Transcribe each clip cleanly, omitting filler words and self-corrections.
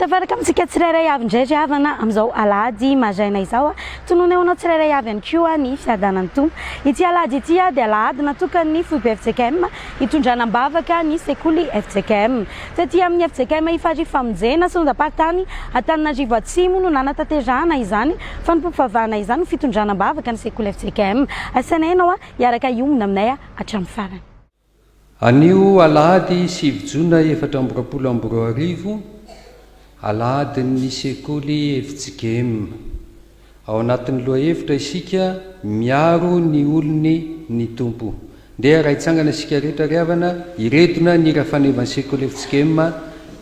Tafaraka amintsika tsirairay avy indray ry havana amin'izao alahady maraina izao. Tononay ho anao tsirairay avy ihany koa ny fiadanan'ny Tompo. Ity alahady ity dia alahady natokan'ny foibe fjkm hitondrana am-bavaka ny sekoly fjkm. Taty amin'ny fjkm Ifarihy Famonjena, Synodam-paritany Antananarivo Atsimo no nanatanterahana izany fanompoam-pivavahana izany ho fitondrana am-bavaka ny sekoly fjkm. Asainay ianao hiaraka hiombona aminay hatramin'ny farany. Anio alahady sivy jona 2024, alahadin'ny sekoly fjkm. Ao anatin'ny lohahevitra isika, Miaro ny olony ny Tompo. Ndeha raha hitsangana isika rehetra ry havana, hiredona ny hira fanevan'ny sekoly fjkm,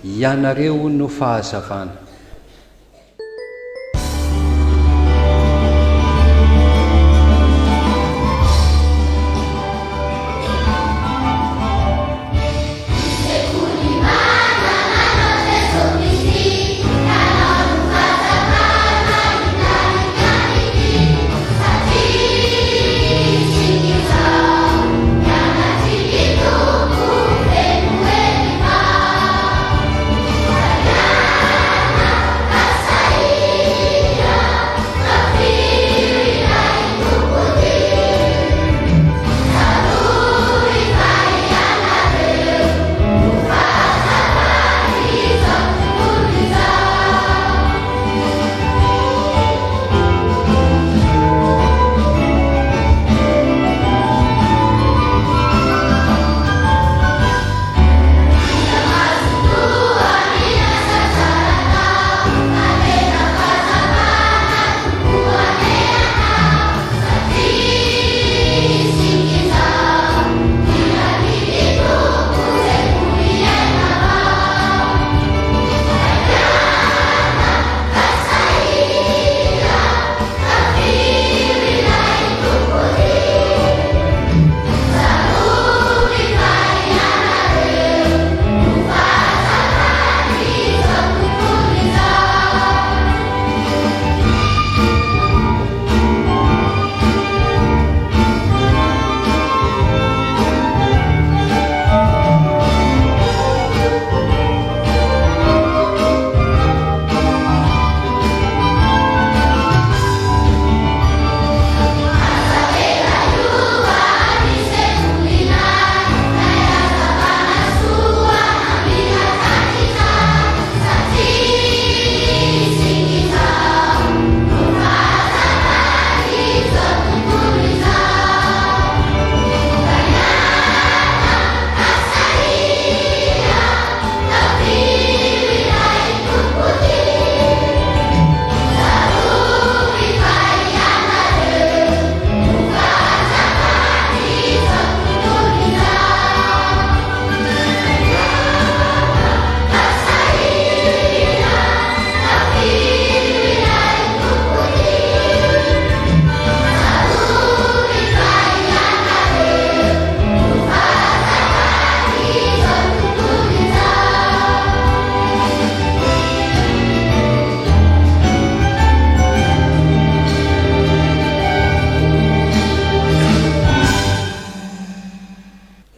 Ianareo no fahazavana.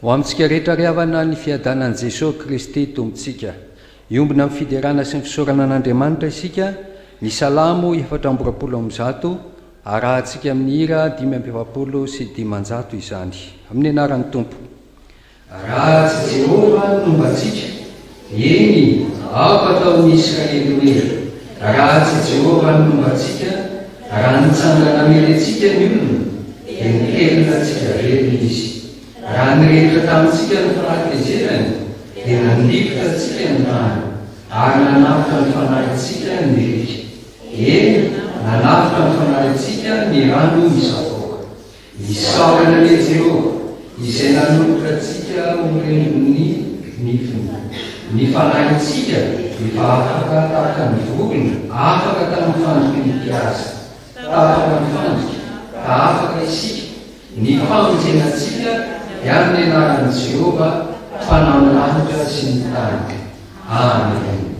Ho amintsika rehetra ry havana ny fiadanan'i Jesoa Kristy Tompontsika. Hiombona amin'ny fiderana sy ny fisaorana an'Andriamanitra isika, ny Salamo 124, arahantsika amin'ny hira 545 izany. Amin'ny anaran'ny Tompo. Raha tsy Jehovah no nomba antsika, eny, aoka ataon'ny Israely hoe, Raha tsy Jehovah no nomba antsika, raha nitsangana hamely antsika ny olona, dia nihelina antsika velona izy. Raha nirehitra tamintsika ny fahatezerany, dia nandifotra antsika ny tany, ary nanafotra ny fanahintsika ny riaka. Eny, nanafotra ny fanahintsika ny rano misavoaka. Isaorana anie Jehovah, izay nanolotra antsika ho rendron'ny nifiny. Ny fanahintsika efa afaka tahaka ny vorona afaka tamin'ny fandriky ny mpihaza. Tapaka ny fandrika, ka afaka isika. Ny famonjena antsika dia amin'ny anaran'i Jehovah, Mpanao ny lanitra sy ny tany. Amena.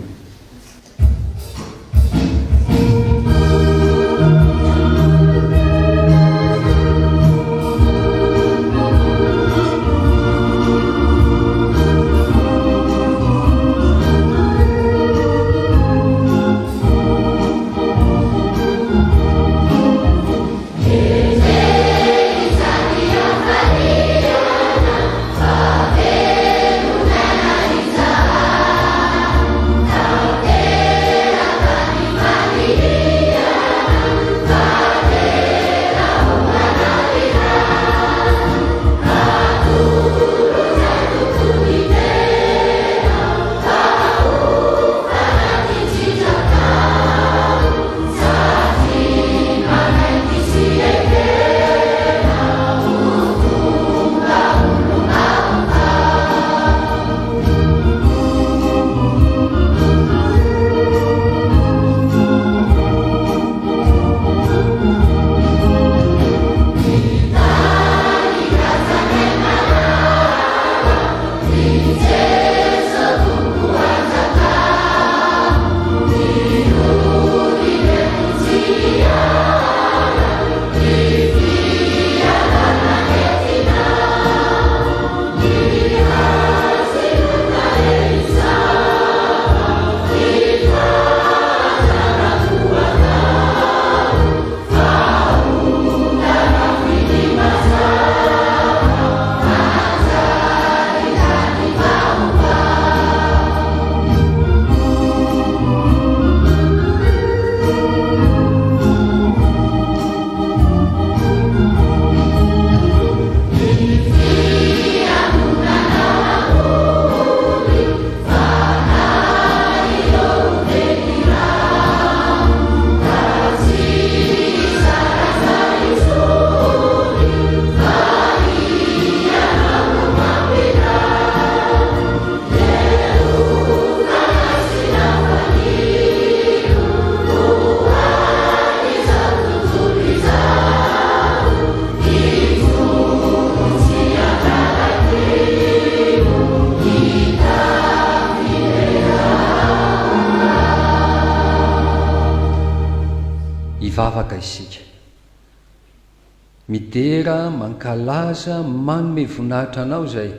Midera, mankalaza, manome voninahitra Anao izay,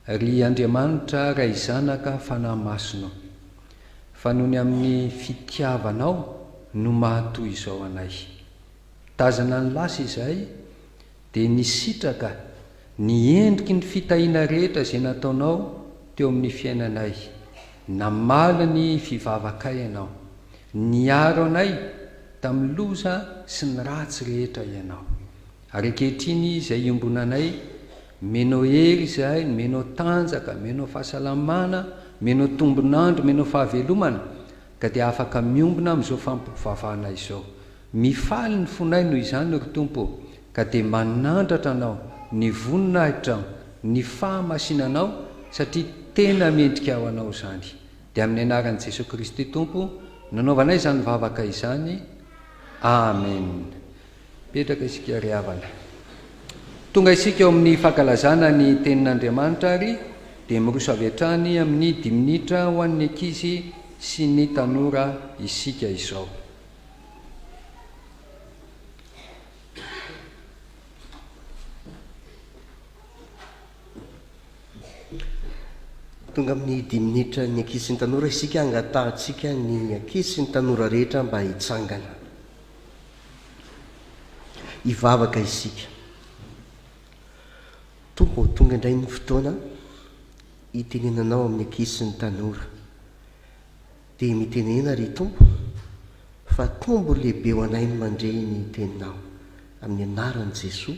ry Andriamanitra Ray Zanaka Fanahy Masina ô. Fa noho ny amin'ny fitiavanao no maha toy izao anay. Tazana ny lasa izahay dia nisitraka ny endriky ny fitahiana rehetra izay nataonao teo amin'ny fiainanay. Namaly ny fivavakay Ianao. Niaro anay tamin'ny loza sy ny ratsy rehetra Ianao. Ary ankehitriny izay iombonanay, omenao hery izahay, omenao tanjaka, omenao fahasalamana, omenao tombon'andro, omenao fahavelomana, ka dia afaka miombona amin'izao fampivavahana izao. Mifaly ny fonay noho izany, ry Tompo ô, ka dia manandratra Anao ny voninahitrao, ny fahamasinanao, satria tena mendrika ho Anao izany. Dia amin'ny anaran'i Jesoa Kristy Tompo nanaovanay izany vavaka izany. Amen. Mipetraka isika ry havana. Tonga isika eo amin'ny fankalazana ny tenin'Andriamanitra ary dia miroso avy hatrany amin'ny diminitra ho an'ny ankizy sy ny tanora isika izao. Tonga amin'ny dimy minitran'ny ankizy sy ny tanora isika, angatahantsika ny ankizy sy ny tanora rehetra mba hitsangana. Hivavaka isika. Tompo ô, tonga indray ny fotoana hitenenanao amin'ny ankizy sy ny tanora. Dia mitenena ry Tompo fa tombo lehibe ho anay ny mandre ny teninao. Amin'ny anaran'i Jesoa.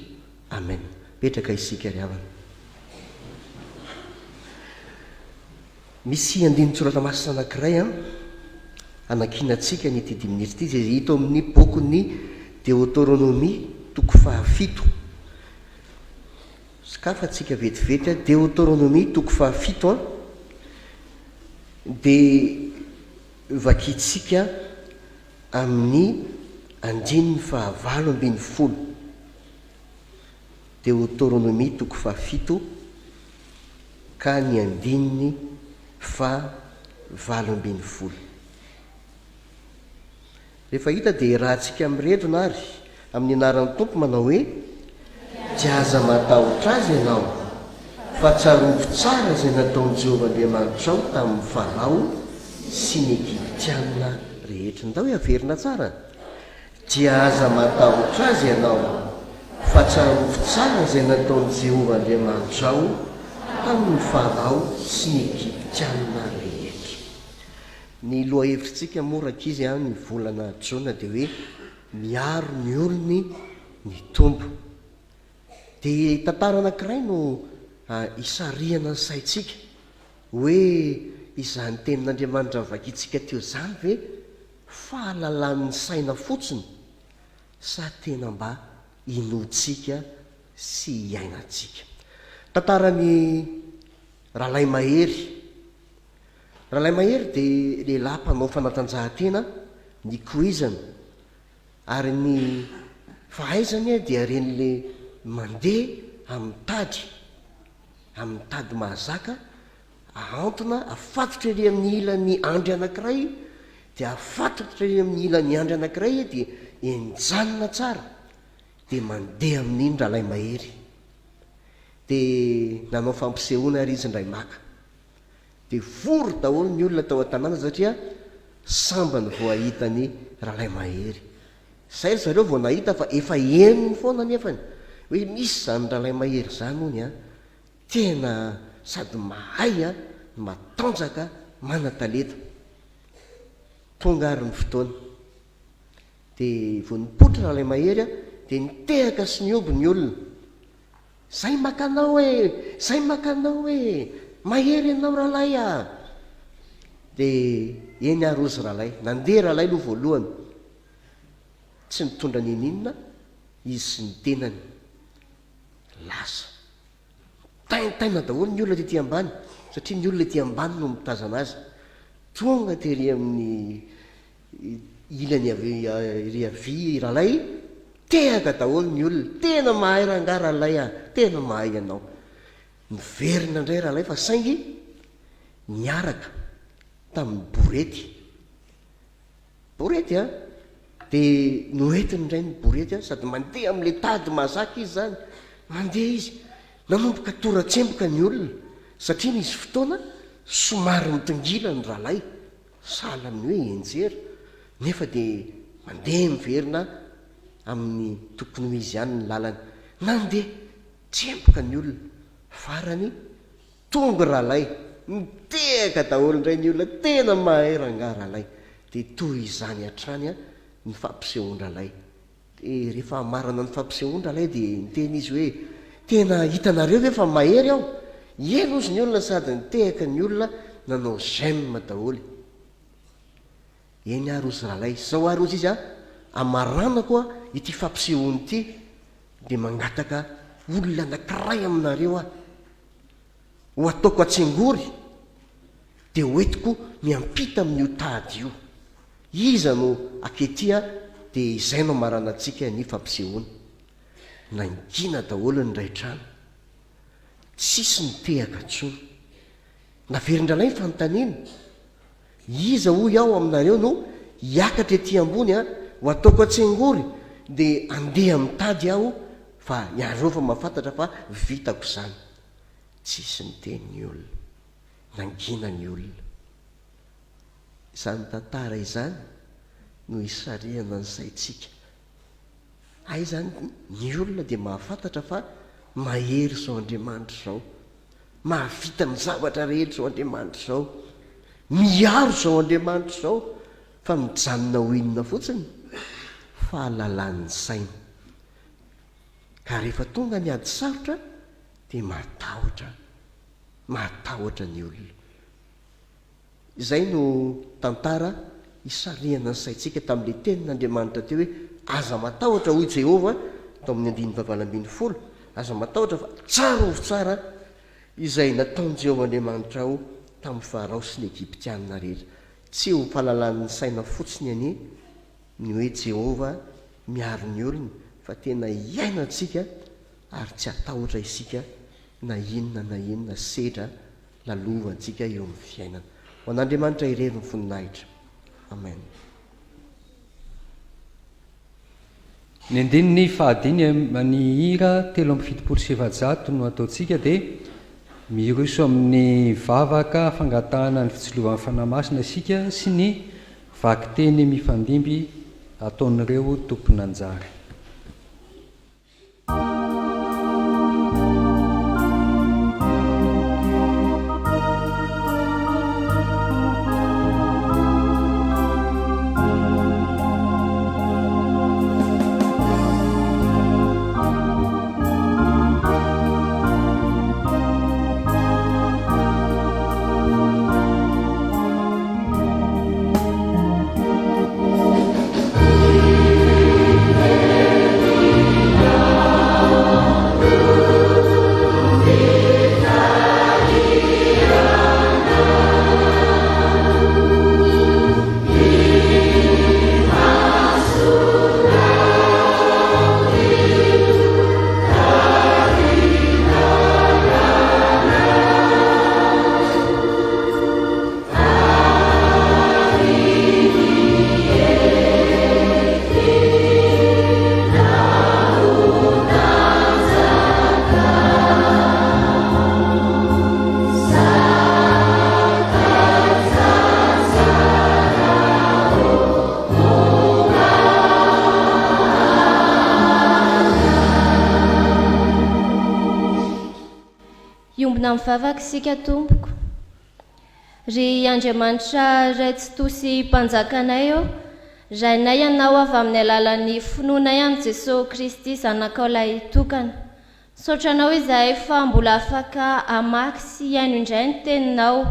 Amen. Mipetraka isika ry havana. Misy andinin-tsoratra masina anankiray an, anankinantsika ny ity diminitra ity, izay hita ao amin'ny bokin'ny Deotoronomia, toko fahafito. Sokafantsika vetivety an, Deotoronomia, toko fahafito an, dia vakintsika amin'ny andininy fahavalo ambinifolo. Deotoronomia toko fahafito ka ny andininy faha 18. Rehefa hita dia iarahantsika miredona ary amin'ny anaran'ny Tompo manao hoe, Tsy aza matahotra azy ianao, fa tsarovy tsara izay nataon'i Jehovah Andriamanitrao tamin'i Farao sy ny Egyptiana rehetra. Ndao hiaverina tsara. Dia aza matahotra azy ianao, fa tsarovy tsara izay nataon'i Jehovah Andriamanitrao tamin'i Farao sy ny Egyptiana rehetra. Ny lohahevitritsika moa rankizy an, ny volana jona dia hoe miaro ny olony ny Tompo. Dia tantara anankiray no isarihana ny saintsika hoe izany tenin'Andriamanitra novakintsika teo izany ve Fahalalan'ny saina fotsiny sa tena mba inoantsika sy iainantsika? Tantaran'i Ralaimahery. Ralaimahery dia lehilahy mpanao fanatanjahantena nikoizana ary ny fahaizany dia ren'ilay mandeha amin'ny tady, amin'ny tady mahazaka Ahantona, afatotra ery amin'ny ilan'ny andry anankiray, dia afatotra ery amin'ny ilan'ny andry anankiray dia enjanina tsara, dia mandeha amin'iny Ralaimahery. Dia nanao fampisehoana ary izy indray maka. Dia vory daholo ny olona tao an-tanàna satria sambany vao hahita an'i Ralaimahery. Izay ry zareo vao nahita fa efa henony foana anefany hoe misy izany Ralaimahery izany hono an. Tena sady mahay no matanjaka, manan-talenta. Tonga ary ny fotoana. Dia vao nipoitra Ralaimahery dia nitehaka sy nihoby ny olona. Zay maka anao e! Zay maka anao e! Mahery ianao Ralay a! Dia eny ary hozy Ralay. Nandeha Ralay aloha voalohany. Tsy nitondra n'inon'inona izy sy ny tenany. Lasa. Mitaintaina daholo ny olona tety ambany satria ny olona ety ambany no mitazana azy. Tonga tery amin'ny ilany avy ery havia i Ralay, tehaka daholo ny olona, tena mahay rangahy Ralay a, tena mahay ianao. Niverina indray Ralay fa saingy niaraka tamin'ny borety. Borety a! Dia noentiny indray ny borety an, sady mandeha amin'ilay tady mahazaka izy izany. Mandeha izy. Nanomboka tora-tsemboka ny olona, satria nisy fotoana somary nitongila ny rahalahy, sahala amin'ny hoe hianjera, nefa dia mandeha miverina amin'ny tokony ho izy ihany ny lalany. Nandeha tsemboka ny olona. Farany, tonga rahalahy, nitehaka daholo indray ny olona, tena mahay rangahy rahalahy. Dia toy izany hatrany ny fampisehoan-drahalahy. Dia rehefa hamarana ny fampisehoan-drahalahy dia niteny izy hoe, Tena hitanareo ve fa mahery aho? Eny hozy ny olona sady nitehaka ny olona nanao j'aime daholo. Eny ary hozy rahalahy, izao ary hozy izy a, hamaranako a ity fampisehoana ity dia mangataka olona anankiray aminareo aho ho ataoko atsengory dia hoentiko miampita amin'io tady io. Iza no aketia dia izay no amaranantsika ny fampisehoana. Nangina daholo ny iray trano. Tsisy nitehaka intsony. Naverin-drahalahy ny fanontaniana. Iza hoy aho aminareo no hiakatra ety ambony a, ho ataoko atsengory dia andeha mitady aho fa ianareo efa mahafantatra fa vitako izany. Tsisy niteny ny olona. Nangina ny olona. Izany tantara izany no hisarihana ny saintsika. Hay izany ny olona dia mahafantatra fa mahery izao Andriamanitra izao. Mahavita ny zavatra rehetra izao Andriamanitra izao. Miaro izao Andriamanitra izao fa mijanona ho inona fotsiny? Fahalalan'ny saina. Ka rehefa tonga ny ady sarotra dia matahotra, matahotra ny olona. Izay no tantara hisarihana ny saintsika tamin'ilay tenin'Andriamanitra teo hoe, Aza matahotra, hoy Jehovah, tao amin'ny andininy fahavalo ambin'ny folo, Aza matahotra fa tsarovy tsara izay nataon'i Jehovah Andriamanitrao tamin'i Farao sy ny Egyptiana rehetra. Tsy ho fahalalan'ny saina fotsiny anie ny hoe Jehovah miaro ny olony, fa tena iainantsika ary tsy hatahotra isika na inona na inona sedra lalovantsika eo amin'ny fiainana. Ho an'Andriamanitra irery ny voninahitra. Amen. Ny andininy fahadimy amin'ny hira 473 no ataontsika dia miroso amin'ny vavaka fangatahana ny fitsilovan'ny Fanahy Masina isika sy ny vakiteny mifandimby ataon'ireo tompon'anjara. Hiombona mivavaka isika tompoko. Ry Andriamanitra Ray Tsitoha sy Mpanjakanay ô, Rainay Ianao avy amin'ny alalan'ny finoanay an'i Jesoa Kristy Zanakao Lahitokana. Misaotra Anao izahay fa mbola afaka hamaky sy hihaino indray ny Teninao.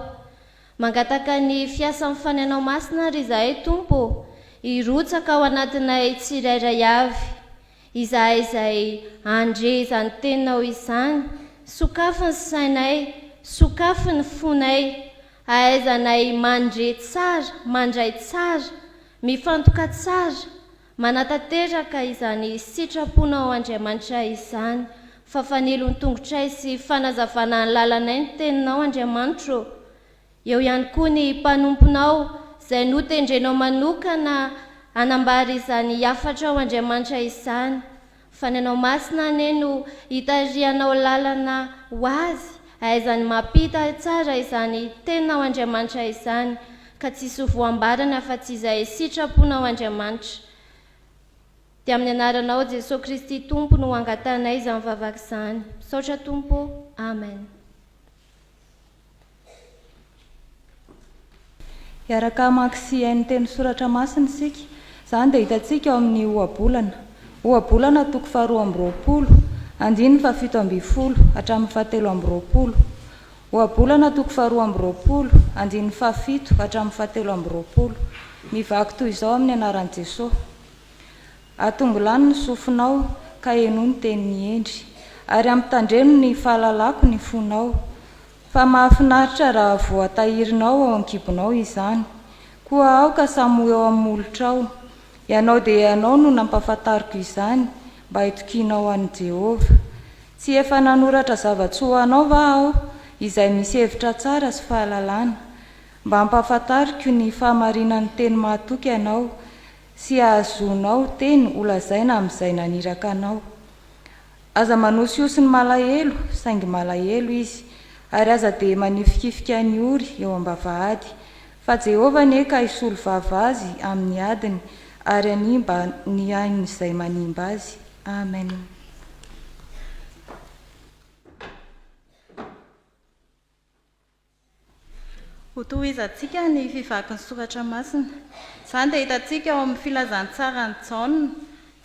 Mangataka ny fiasan'ny Fanahinao Masina ary izahay Tompo ô, hirotsaka ao anatinay tsirairay avy. Izahay izay handre izany teninao izany, sokafy ny sainay, sokafy ny fonay, ahaizanay mandre tsara, mandray tsara, mifantoka tsara, manatanteraka izany sitraponao Andriamanitra izany, fa fanilo ny tongotray sy fanazavana ny lalanay ny teninao Andriamanitro ô. Eo ihany koa ny mpanomponao izay notendrenao manokana. hanambara izany hafatrao Andriamanitra izany. Fa ny Anao Masina anie no hitarihanao lalana ho azy ahaizany mampita tsara izany Teninao Andriamanitra izany ka tsisy ho voambarany afa-tsy izay sitraponao Andriamanitra. Dia amin'ny anaranao Jesoa Kristy Tompo no angatanay izany vavaka izany. Misaotra Tompo ô. Amen. Hiaraka hamaky sy hihaino teny soratra masina isika. Izany dia hitantsika ao amin'ny Ohabolana. Ohabolana toko faharoa amby roapolo, andininy fahafito ambin'ny folo hatramin'ny fahatelo amby roapolo. Ohabolana toko faharoa amby roapolo, andininy fahafito hatramin'ny fahatelo amby roapolo. Mivaky toy izao amin'ny anaran'i Jesosy. Atongilano ny sofinao, ka henoy ny tenin'ny hendry. Ary ampitandreno ny fahalalako ny fonao. Fa mahafinaritra raha voatahirinao ao an-kibonao izany. Koa aoka samy ho eo amin'ny molotrao. Ianao dia ianao no nampahafantariko izany, mba hitokianao an'i Jehovah. Tsy efa nanoratra zava-tsoa ho anao va aho, izay misy hevitra tsara sy fahalalana, mba hampahafantariko ny fahamarinan'ny teny mahatoky anao, sy hahazoanao teny holazaina amin'izay naniraka anao. Aza manosihosy ny malahelo, saingy malahelo izy, ary aza dia manifikifika ny ory eo am-bavahady. Fa Jehovah anie ka hisolo vava azy amin'ny adiny, ary hanimba ny ain'izay manimba azy. Amen. Hotohizantsika ny fivaky ny soratra masina. Izany dia hitantsika ao amin'ny Filazantsaran'i Jaona,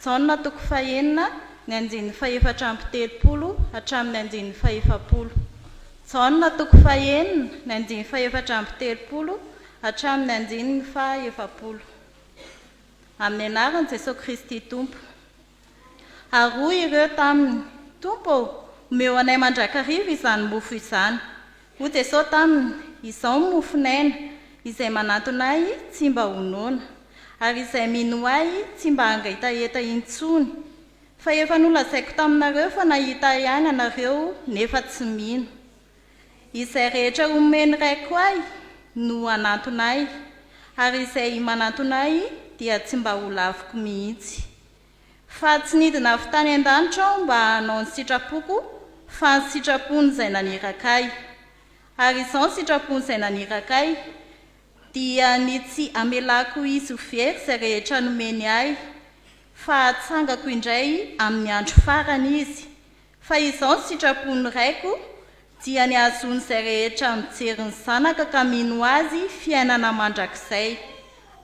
Jaona toko fahenina, ny andininy fahefatra amby telopolo hatramin'ny andininy fahefapolo. Jaona toko fahenina, ny andininy fahefatra amby telopolo hatramin'ny andininy fahefapolo. Amin'ny anaran'i Jesoa Kristy Tompo. Ary hoy ireo taminy, Tompo ô, omeo anay mandrakariva izany mofo izany. Hoy Jesosy taminy, Izao no mofon'aina, izay manantona Ahy tsy mba ho noana, ary izay mino Ahy tsy mba hangetaheta intsony. Fa efa nolazaiko taminareo fa nahita Ahy ihany ianareo nefa tsy mino. Izay rehetra omen'ny Raiko Ahy no hanantona Ahy, ary izay manantona Ahy dia tsy mba holaviko mihitsy. Fa tsy nidina avy tany an-danitra Aho mba hanao ny sitrapoko, fa ny sitrapon'Izay naniraka Ahy. Ary izao ny sitrapon'Izay naniraka Ahy, dia ny tsy hamelako hisy ho very izay rehetra nomeny Ahy, fa hatsangako indray amin'ny andro farany izy. Fa izao ny sitrapon'ny Raiko, dia ny hahazoan'izay rehetra mijery ny Zanaka ka mino Azy fiainana mandrakizay,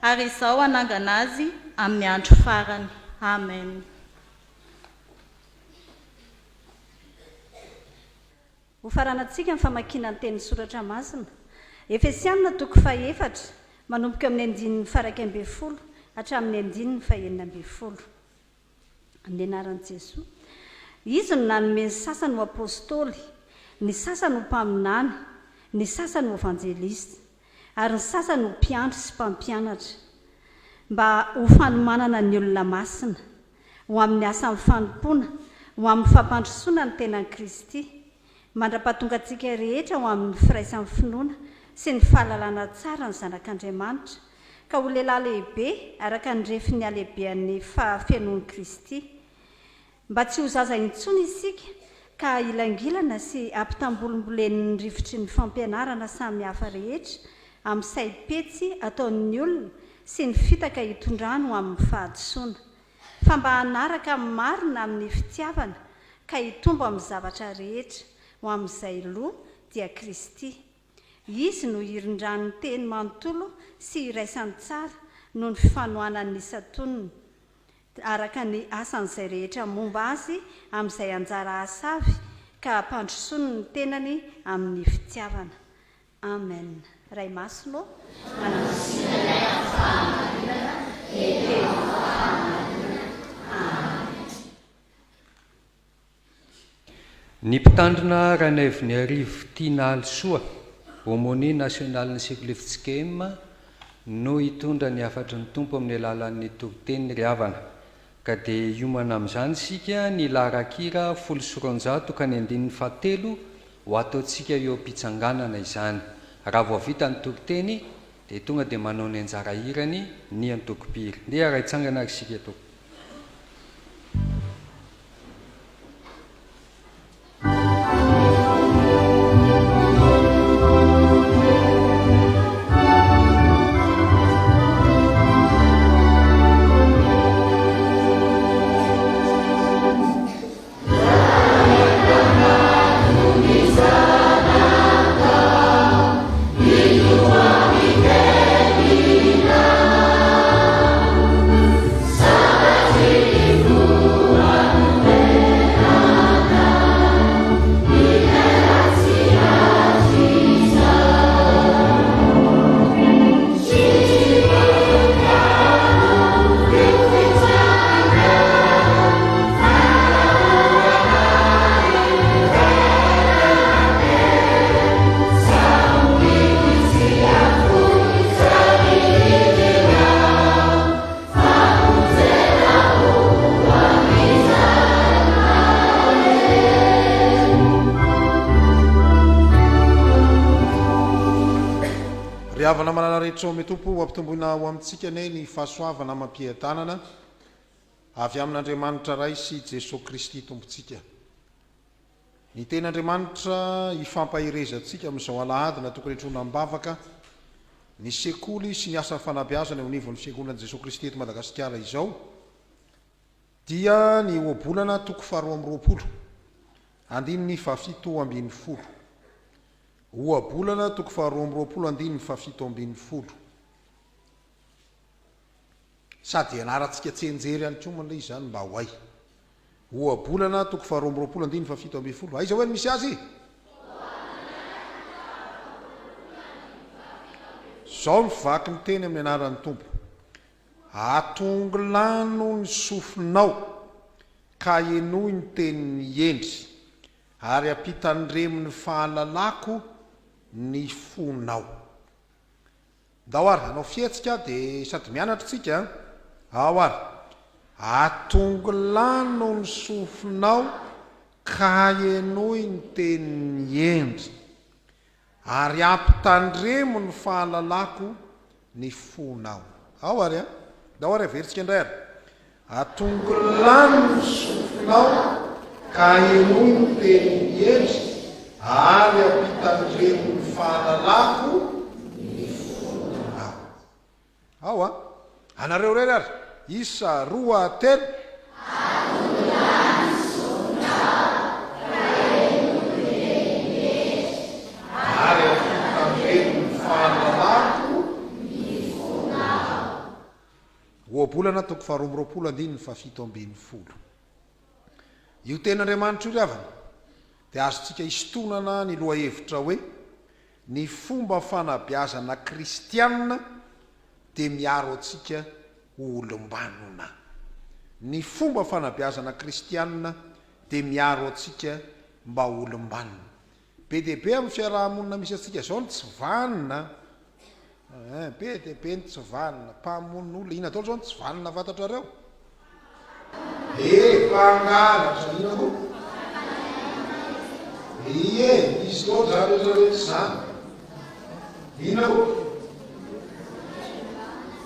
ary Izaho hanangana azy amin'ny andro farany. Amen. Hofaranantsika ny famakiana ny tenin'ny Soratra Masina. Efesianina toko fahefatra, manomboka eo amin'ny andininy faha-iraika ambin'ny folo hatramin'ny andininy fahenina ambin'ny folo. Amin'ny anaran'i Jesoa. Izy no nanome ny sasany ho Apostoly, ny sasany ho mpaminany, ny sasany ho evanjelista, ary ny sasany ho mpiandry sy mpampianatra, mba ho fanomanana ny olona masina, ho amin'ny asan'ny fanompoana, ho amin'ny fampandrosoana ny tenan'i Kristy, mandra-pahatonga antsika rehetra ho amin'ny firaisan'ny finoana sy ny fahalalana tsara ny Zanak'Andriamanitra, ka ho lehilahy lehibe araka ny refin'ny halehibean'ny fahafenoan'i Kristy. Mba tsy ho zaza intsony isika ka hahilangilana sy hampitambolimbolenin'ny rivotry ny fampianarana samihafa rehetra amin'ny saim-petsy ataon'ny olona sy ny fitaka hitondrany ho amin'ny fahadisoana. Fa mba hanaraka ny marina amin'ny fitiavana ka hitombo amin'ny zavatra rehetra ho amin'izay loha, dia Kristy. Izy no hirindran'ny teny manontolo sy iraisany tsara noho ny fifanohanan'ny isan-tonony, araka ny asan'izay rehetra momba azy amin'izay anjara asa avy ka hampandrosoany ny tenany amin'ny fitiavana. Amen. Ray Masina ô, Manasina anay amin'ny fahamarinana ny Teninao fahamarinana. Amen. Ny Mpitandrina Ranaivoniarivo Tiana Alisoa, Aumônier Nasionalin'ny Sekoly fjkm, no hitondra ny hafatry ny Tompo amin'ny alalan'ny toriteniny ry havana. Ka dia hiomana amin'izany isika, ny laharan-kira 210 ka ny andininy fahatelo ho ataontsika eo am-pitsanganana izany. Raha vao vita ny toriteny, Dia tonga dia manao ny anjara hirany ny antoko mpihira. Ndeha ary hitsangana ary isika tompoko. Ry havana malala rehetra ao amin'ny Tompo, ho ampitomboina ho amintsika anie ny fahasoavana amam-piadanana avy amin'Andriamanitra Ray sy Jesoa Kristy Tompontsika. Ny Tenin'Andriamanitra hifampaherezantsika amin'izao alahady natokana hitroana am-bavaka ny sekoly sy ny asa fanabeazana eo anivon'ny Fiangonan'i Jesoa Kristy eto Madagasikara izao dia ny Ohabolana toko faharoa amby roapolo andininy fahafito ambin'ny folo. Ohabolana toko faharoa amby roapolo andininy fahafito ambin'ny folo. Sady ianarantsika tsianjery ihany koa moa ilay izy izany mba ho hay. Ohabolana toko faharoa amby roapolo andininy fahafito ambin'ny folo. Aiza hoe no misy azy? Izao no fivaky ny teny amin'ny anaran'ny Tompo. Atongilano ny sofinao ka henoy ny tenin'ny hendry, ary ampitandremo ny fahalalako ny fonao. Ndao ary hanao fihetsika dia sady mianatra tsika an! Ao ary! Atongilano ny sofinao ka henoy ny tenin'ny hendry, ary ampitandremo ny fahalalako ny fonao. Ao ary an! Ndao ary averintsika indray ary. Atongilano ny sofinao ka henoy ny tenin'ny hendry, ary ampitandremo ny fahalalako ny fonao. Ao an! Anareo irery ary! Isa, roa, telo. Atongilano ny sofinao ka henoy ny tenin'ny hendry, ary ampitandremo ny fahalalako ny fonao. Ohabolana toko faharoa amby roapolo andininy fahafito ambin'ny folo. Io tenin'Andriamanitra io ry havana dia azontsika isintonana ny lohahevitra hoe ny fomba fanabeazana kristiana dia miaro antsika ho olom-banona. Ny fomba fanabeazana kristiana dia miaro antsika mba ho olom-banona. Be dia be amin'ny fiaraha-monina misy antsika izao ny tsy vanona. Eeh, be dia be ny tsy vanona, mpamono olona, inona daholo izao ny tsy vanona fantatrareo? Eh, mpangalatra, inona koa? Ie, misy daholo izany rehetra rehetra izany. Inona koa?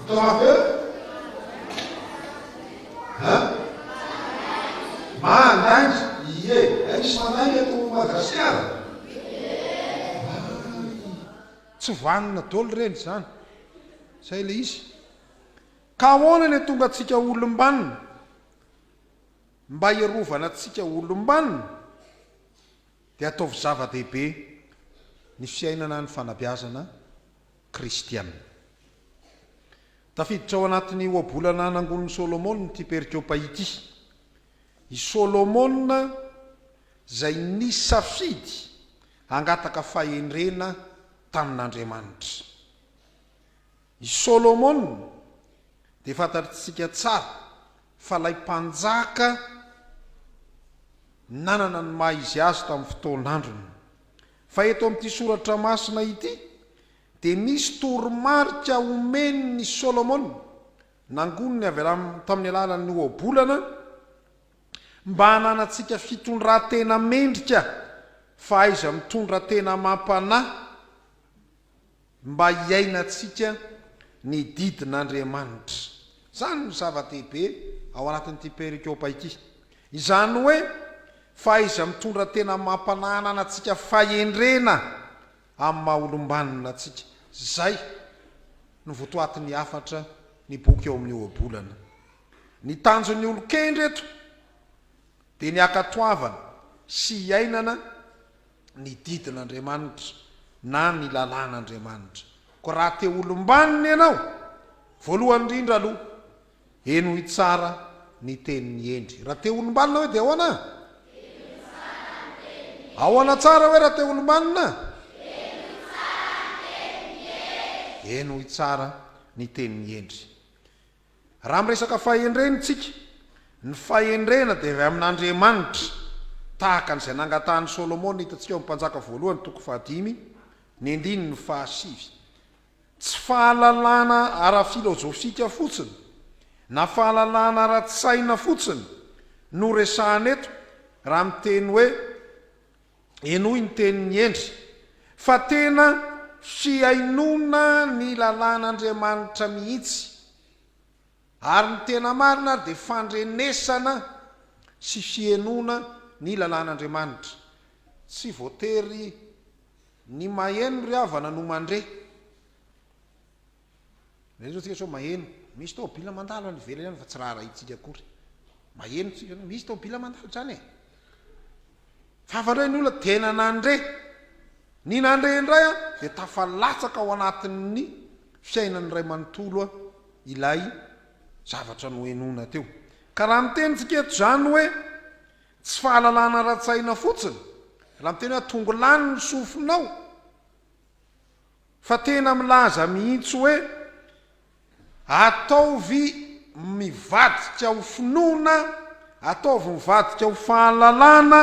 Atao mafy be? An? Mandainga, ie, hay misy mandainga eto Madagasikara? Hay. Tsy vanona dolo ireny izany. Zay ilay izy. Ka ahoana ny hatonga antsika olom-banona? Mba hiarovana antsika olom-banona dia ataovy zava-dehibe ny fiainana ny fanabeazana kristiana. Tafiditra ao anatin'ny ohabolana nangonin'i Solomona ity perikopa ity. I Solomona izay nisafidy hangataka fahendrena tamin'Andriamanitra. I Solomona dia fantatritsika tsara fa ilay mpanjaka nanana ny maha izy azy tamin'ny fotoan'androny. Fa eto amin'ity soratra masina ity dia misy toromarika omen'i Solomona nangoniny avy tamin'ny alalan'ny ohabolana Mba hananantsika fitondran-tena mendrika, fahaiza-mitondra tena amam-panahy. mba hiainantsika ny didin'Andriamanitra. Izany no zava-dehibe ao anatin'ity perikopa ity. Izany hoe fahaiza-mitondra tena mampanahy ananantsika fahendrena amin'ny maha olom-banona antsika. Izay no votoatin'ny hafatra ny boky ao amin'ny Ohabolana. Ny tanjon'ny olon-kendry eto dia ny hankatoavana sy hiainana ny didin'Andriamanitra na ny lalàn'Andriamanitra. Koa raha te olom-banona ianao, voalohany indrindra aloha, henoy tsara ny tenin'ny hendry. Raha te olom-banona hoe dia ahoana? Ahoana tsara hoe raha te olom-banona? Henoy tsara ny tenin'ny hendry. Raha miresaka fahendrena isika, ny fahendrena dia avy amin'Andriamanitra, tahaka an'izay nangatahan'i Solomona hitantsika ao amin'ny Mpanjaka voalohany toko fahadimy, ny andininy fahasivy. Tsy fahalalana ara-filozofika fotsiny, na fahalalana ara-tsaina fotsiny no resahana eto raha miteny hoe henoy ny tenin'ny hendry, fa tena fihainoana ny lalàn'Andriamanitra mihitsy. Ary ny tena marina ary dia fandrenesana sy fihenoana ny lalàn'Andriamanitra. Tsy voatery ny maheno ry havana no mandre. Indraindray zao tsika sao maheno, misy tôbila mandalo any ivelany any fa tsy raharahintsika akory. Maheno tsika, misy tôbila mandalo zany e. Fa hafa indray ny olona tena nandre. Ny nandre indray an, dia tafalatsaka ao anatin'ny fiainany iray manontolo an, ilay zavatra nohenoina teo. Ka raha miteny tsika eto izany hoe tsy fahalalana ara-tsaina fotsiny, raha miteny hoe atongilano ny sofinao, Fa tena milaza mihitsy hoe ataovy mivadika ho finoana, ataovy mivadika ho fahalalana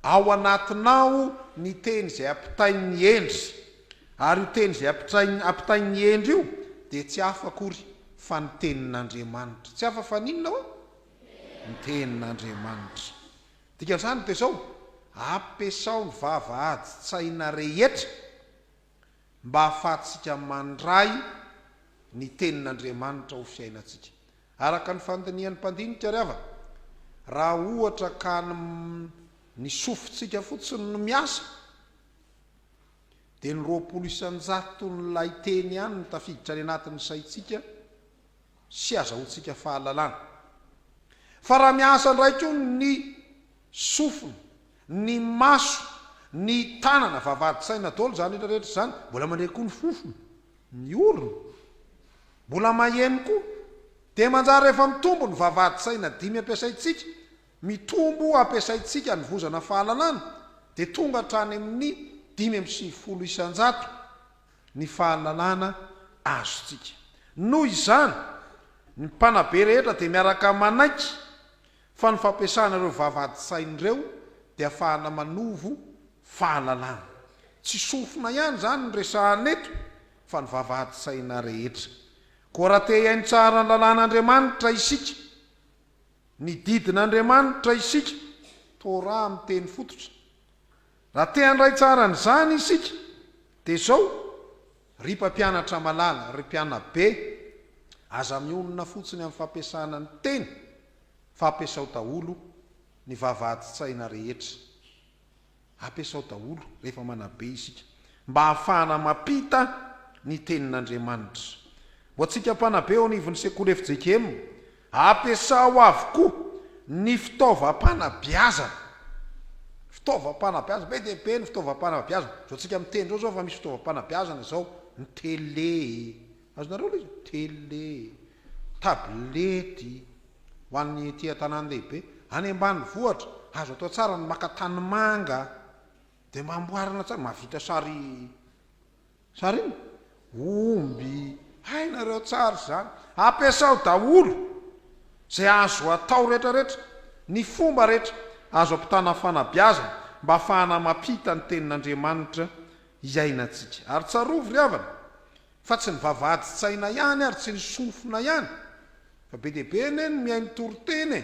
ao anatinao ny teny izay ampitain'ny hendry. Ary io teny izay ampitain'ny hendry io dia tsy hafa akory fa ny tenin'Andriamanitra. Tsy hafa fa n'inona hoa? Ny tenin'Andriamanitra. Dikan'izany dia izao, ampiasao ny vavahadin-tsaina rehetra mba hahafahantsika mandray ny Tenin'Andriamanitra ho fiainantsika. Araka ny fandinihan'ny mpandinika ry havana, raha ohatra ka ny ny sofintsika fotsiny no miasa, dia ny 20 isan-jaton'ilay teny ihany no tafiditra any anatin'ny saintsika, sy azahoantsika fahalalana. Fa raha miasa indray koa ny sofina, ny maso, ny tanana, vavahadin-tsaina daholo izany rehetra rehetra izany, mbola mandre koa ny fofona, ny orona, mbola maheno koa, dia manjary rehefa mitombo ny vavahadin-tsaina dimy ampiasaintsika, mitombo ampiasaintsika anovozana fahalalana, dia tonga hatrany amin'ny 95%. ny fahalalana azontsika. Noho izany, ny mpanabe rehetra dia miaraka manaiky fa ny fampiasana ireo vavahadin-tsaina ireo dia afahana manovo fahalalana. Tsy sofina ihany izany no resahana eto fa ny vavahadin-tsaina rehetra. Koa raha te hihaino tsara ny lalàn'Andriamanitra isika, ny didin'Andriamanitra isika, Torah amin'ny teny fototra, Raha te handray tsara an'izany isika, dia izao, ry mpampianatra malala, ry mpianabe, aza mionona fotsiny amin'ny fampiasana ny teny, fa ampiasao daholo ny vavahadin-tsaina rehetra. Ampiasao daholo rehefa manabe isika, mba hahafahana mampita ny Tenin'Andriamanitra. Ho antsika mpanabe eo anivon'ny sekoly fjkm, Ampiasao avokoa ny fitaovam-panabeazana. Fitaovam-panabeazana, be dia be ny fitaovam-panabeazana. Izao tsika miteny izao zao fa misy fitaovam-panabeazana izao, ny télé, azonareo ilay izy? Télé, tablety, ho an'ny aty an-tanàn-dehibe. Any ambanivohitra, azo atao tsara ny maka tanimanga, dia mba amboarina tsara, mahavita sary Sary inona? Omby. Hainareo tsara izany. Ampiasao daholo izay azo atao rehetra rehetra, ny fomba rehetra azo ampitana fanabeazana mba hahafahana mampita ny tenin'Andriamanitra iainantsika. Ary tsarovy ry havana fa tsy ny vavahadin-tsaina ihany ary tsy ny sofina ihany fa be dia be anie ny mihaino toriteny e!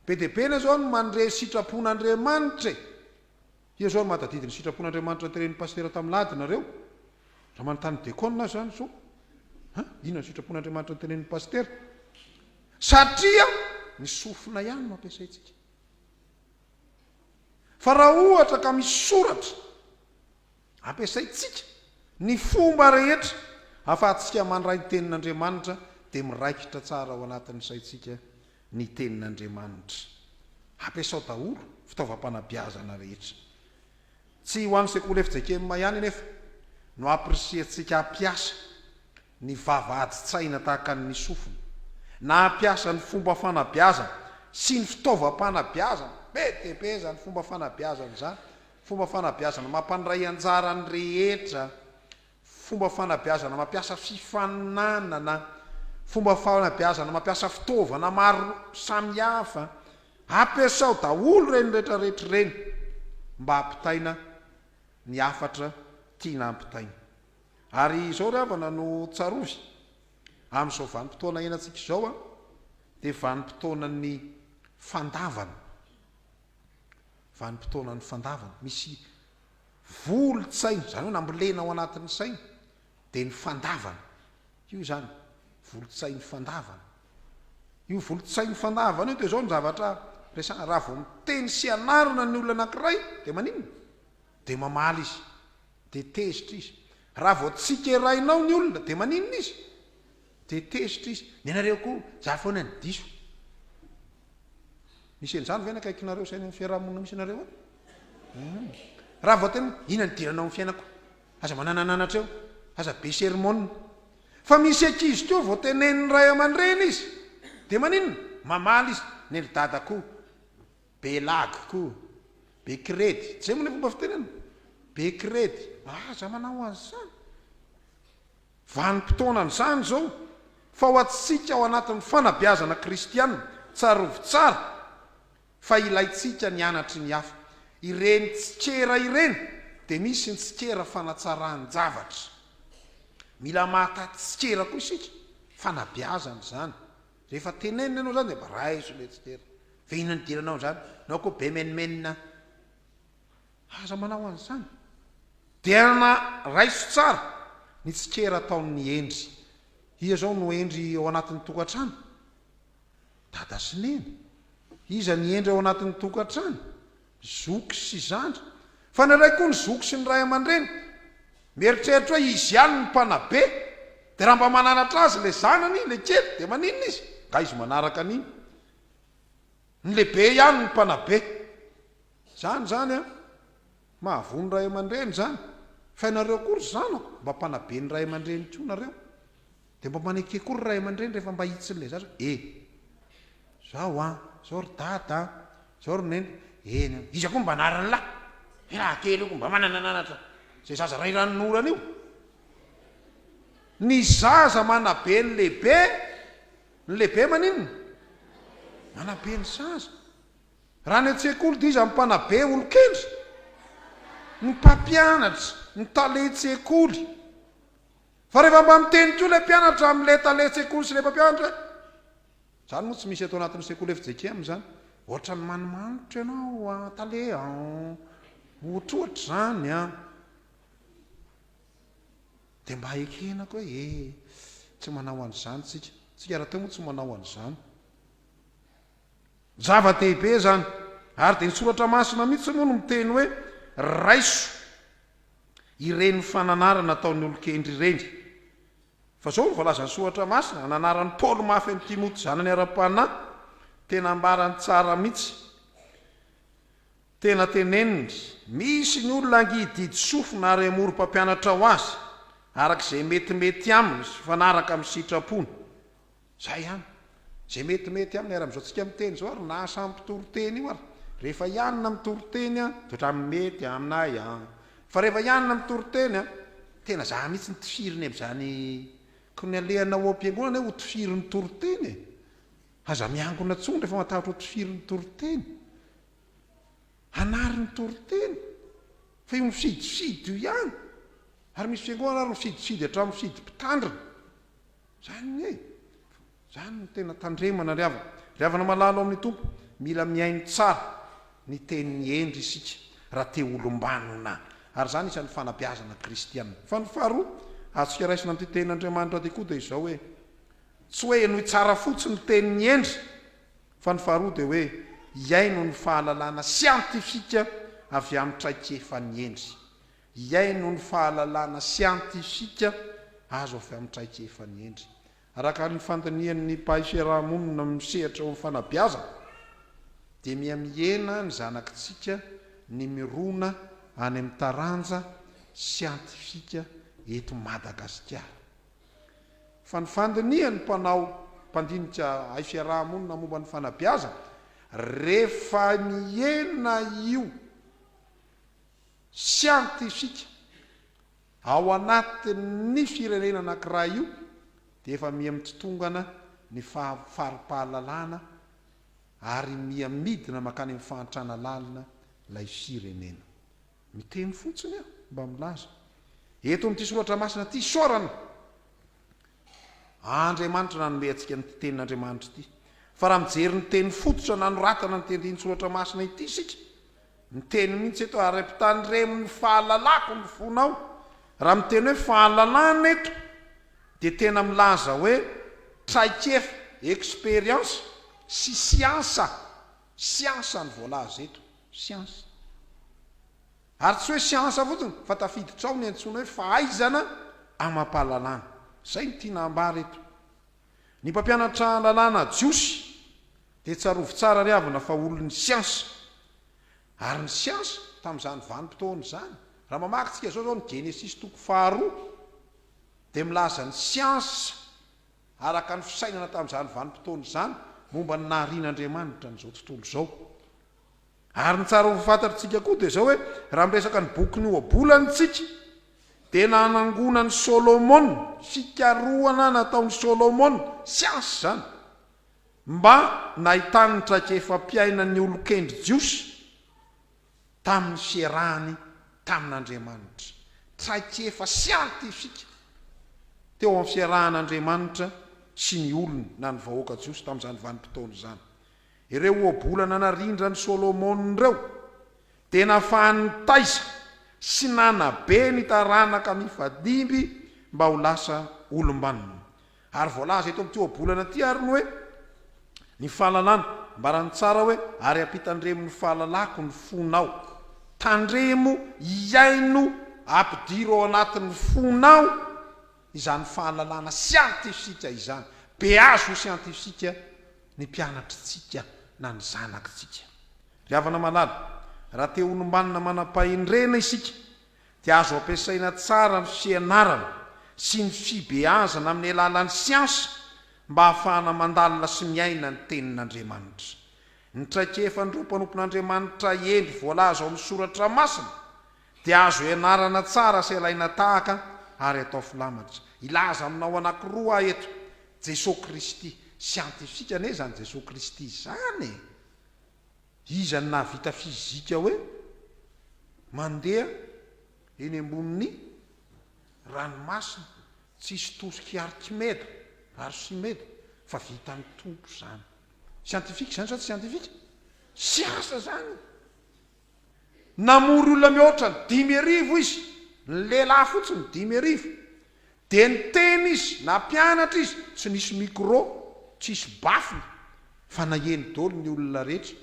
Be dia be anie izao ny mandre sitrapon'Andriamanitra e! Iza zao no mahatadidy ny sitrapon'Andriamanitra notenenin'i Pasitera tamin'ny lahady nareo? Raha manontany dekona aho izany izao, ha? Inona ny sitrapon'Andriamanitra notenenin'ny pasitera? Satria ny sofina ihany no ampiasaintsika. Fa raha ohatra ka misy soratra ampiasaintsika, ny fomba rehetra ahafahantsika mandray ny tenin'Andriamanitra dia miraikitra tsara ao anatin'ny saintsika ny tenin'Andriamanitra. Ampiasao daholo fitaovam-panabeazana rehetra. Tsy ho an'ny sekoly fjkm ihany anefa no ampirisihantsika hampiasa ny vavahadin-tsaina tahaka ny sofina, na hampiasa ny fomba fanabeazana sy ny fitaovam-panabeazana. Be dia be izany fomba fanabeazana izany, fomba fanabeazana mampandray anjara ny rehetra, fomba fanabeazana mampiasa fifaninanana, fomba fanabeazana mampiasa fitaovana maro samihafa. Ampiasao daholo ireny rehetrarehetra ireny mba hampitaina ny hafatra tiana hampitaina. Ary izao ry havana no tsarovy, amin'izao vanim-potoana iainantsika izao dia vanim-potoanan'ny fandavana. Vanim-potoanan'ny fandavana. Misy volon-tsaina, izany hoe nambolena ao anatin'ny saina, dia ny fandavana. Io izany, volon-tsain'ny fandavana. Io volon-tsain'ny fandavana io dia izao ny zavatra resahina, raha vao miteny sy anarina ny olona anankiray dia maninona? Dia mamaly izy, dia tezitra izy. Raha vao tsikerainao ny olona dia maninona izy? Dia tezitra izy. Ny anareo koa, za foana no diso. Misy an'izany ve any akaikinareo sy any amin'ny fiarahamonina misy anareo any? Hum. Raha vao tena, inona no idiranao amin'ny fiainako? Aza mananananatra eo, aza be sermon. Fa misy ankizy koa vao tenenin'ny ray aman-dreny izy, dia maninona? Mamaly izy, ny ry dada koa be lagy koa, be kiredy, tsy izay moa ilay fomba fitenenana? Be kiredy, aza manao an'izany. Vanim-potoanan'izany izao, fa ho antsika ao anatin'ny fanabeazana kristiana, tsarovy tsara fa ilaintsika ny anatry ny hafa. Ireny tsikera ireny dia misy ny tsikera fanatsaran-javatra. Mila mahataty tsikera koa isika, fanabeazana izany. Rehefa tenenina ianao izany dia mba raiso ilay tsikera. Fa inona no idiranao amin'izany? Ianao koa be menomenona. Aza manao an'izany. Tena raiso tsara ny tsikera ataon'ny hendry. Iza izao no hendry ao anatin'ny tokantrano? Dada sy Neny. Iza ny hendry ao anatin'ny tokantrano? Zoky sy zandry. Fa indraindray koa ny zoky sy ny ray aman-dreny mieritreritra hoe izy ihany no mpanabe, dia raha mba mananatra azy ilay zanany, ilay kely, dia maninona izy? Nga izy manaraka an'iny. Ny lehibe ihany no mpanabe. Zany zany an! Mahavoa ny ray aman-dreny zany! Fa ianareo koa ry zanako mba mpanabe ny ray aman-dreny koa nareo! Dia mba maneke koa ry ray aman-dreny rehefa mba hitsin'ilay zaza hoe e! Zao an! Zao ry dada an! Zao ry neny! Eny an! Iza koa mba anaran'lah? Io raha kely io koa mba manana anatra izay zaza ray ranonorana io! Ny zaza manabe ny lehibe, ny lehibe maninona? Manabe ny zaza. Raha any an-tsekoly dia iza no mpanabe olon-kendry? Ny mpampianatra, ny talen-tsekoly. Fa rehefa mba miteny koa ilay mpianatra amin'ilay talen-tsekoly sy ilay mpampianatra hoe, izany moa tsy misy eto anatin'ny sekoly fjkm izany, ohatran'ny manimanitra ianao an, tale an, ohatrohatra izany an. Dia mba ekena koa hoe, e, tsy manao an'izany tsika. Tsika rahateo moa tsy manao an'izany. Zava-dehibe izany, ary dia ny Soratra Masina mihitsy moa no miteny hoe, Raiso ireny fananarana ataon'ny olon-kendry ireny. Fa izao no voalazan'ny Soratra Masina, ananaran'i Paoly mafy an'i Timoty zanany ara-panahy, tena ambarany tsara mihitsy, tena teneniny, Misy ny olona hangidihidy sofina ary hamory mpampianatra ho azy, araka izay metimety aminy sy mifanaraka amin'ny sitrapony. Zay ihany. Zay metimety aminy ary amizao tsika miteny zao ary na samy mpitory teny io ary rehefa ianona mitory teny an de otrany mety aminay an fa rehefa ianona mitory teny an tena za mihitsy ny tifiriny amizany ko ny alehanao ao ampiangonana hoe ho tifirin'ny toriteny e aza miangona tsony rehefa matahotra ho tifirin'ny toriteny hanary ny toriteny fa io mifidifidy io ihany ary misy fiangonana ary mifidifidy hatramin'ny mifidy mpitandrina Zany e! Zany no tena tandremana ry havana. Ry havana malala ao amin'ny Tompo, mila mihaino tsara ny tenin'ny hendry isika raha te olom-banona. Ary izany isan'ny fanabeazana kristiana. Fa ny faharoa, Azontsika raisina amin'ity tenin'Andriamanitra ity koa dia izao hoe, tsy hoe henoy tsara fotsiny ny tenin'ny hendry, fa ny faharoa dia hoe hihaino ny fahalalana siantifika avy amin'ny traikefan'ny hendry. Hihaino ny fahalalana siantifika azo avy amin'ny traikefan'ny hendry. Araka ny fandinihan'ny mpahay fiaraha-monina misehatra eo amin'ny fanabeazana dia miha-mihena ny zanakitsika ny mirona any amin'ny taranja siantifika eto Madagasikara. Fa ny fandinihan'ny mpanao mpandinika haifiaraha-monina momba ny fanabeazana, rehefa mihena io siantifika Ao anatin'ny firenena anankiray io dia efa miha mitotongana ny fari-pahalalana ary miha midina mankany amin'ny fahantrana lalina ilay firenena. Miteny fotsiny aho mba milaza. Eto amin'ity soratra masina ity, isaorana Andriamanitra nanome antsika an'ity tenin'Andriamanitra ity. Fa raha mijery ny teny fototra nanoratana an'ity andinin-tsoratra masina ity isika, miteny mihitsy eto, ary ampitandremo ny fahalalako ny fonao. Raha miteny hoe fahalalana eto, dia tena milaza hoe traikefa, expérience, sy siansa. Siansa no voalaza eto, siansa. Ary tsy hoe siansa fotsiny fa tafiditra ao ny antsoina hoe fahaizana amam-pahalalana. Izay no tiana hambara eto. Ny mpampianatra lalàna jiosy dia tsarovy tsara ry havana fa olon'ny siansa. Ary ny siansa tamin'izany vanim-potoana izany, raha mamaky tsika izao izao ny Genesisy toko faharoa dia milaza ny siansa araka ny fisainana tamin'izany vanim-potoana izany momba ny naharian'Andriamanitra an'izao tontolo izao. Ary ny tsara ho fantatrtsika koa dia izao hoe, raha miresaka ny bokin'ny Ohabolana isika, dia nanangonan'i Solomona, fikarohana nataon'i Solomona, siansa izany, mba nahitany ny traikefam-piainan'ny olon-kendry jiosy tamin'ny fiarahany tamin'Andriamanitra. Traikefa siantifika teo amin'ny fiarahan'Andriamanitra sy ny olony na ny vahoaka jiosy tamin'izany vanim-potoana izany. Ireo ohabolana narindran'i Solomona ireo dia nafahany nitaiza sy nanabe ny taranaka mifandimby mba ho lasa olom-banona. Ary voalaza eto amin'ity ohabolana ity àry ny hoe, Ny fahalalana, ambarany tsara hoe, ary ampitandremo ny fahalalako ny fonao. Tandremo, hihaino, ampidiro ao anatin'ny fonao izany fahalalana siantifika izany. Beazo ho siantifika ny mpianatritsika na ny zanakitsika. Ry havana malala, raha te ho olom-banona manam-pahendrena isika, dia azo ampiasaina tsara ny fianarana sy ny fibeazana amin'ny alalan'ny siansa mba hahafahana mandalina sy miaina ny Tenin'Andriamanitra. Ny traikefan'ireo mpanompon'Andriamanitra hendry voalaza ao amin'ny Soratra Masina dia azo ianarana tsara sy alaina tahaka ary atao filamatra. Hilaza aminao anankiroa aho eto, Jesoa Kristy. Siantifika anie izany Jesoa Kristy izany e! Iza no nahavita fizika hoe mandeha eny ambonin'ny ranomasina, tsisy tosik'i Arkimeda, Archimède, fa vitan'ny Tompo izany. Siantifika izany sa tsy siantifika? Siansa izany! Namory olona mihoatra ny 5000 izy, ny lehilahy fotsiny 5000. Dia niteny izy, nampianatra izy, tsy nisy micro, tsisy baffle, fa naheno daholo ny olona rehetra.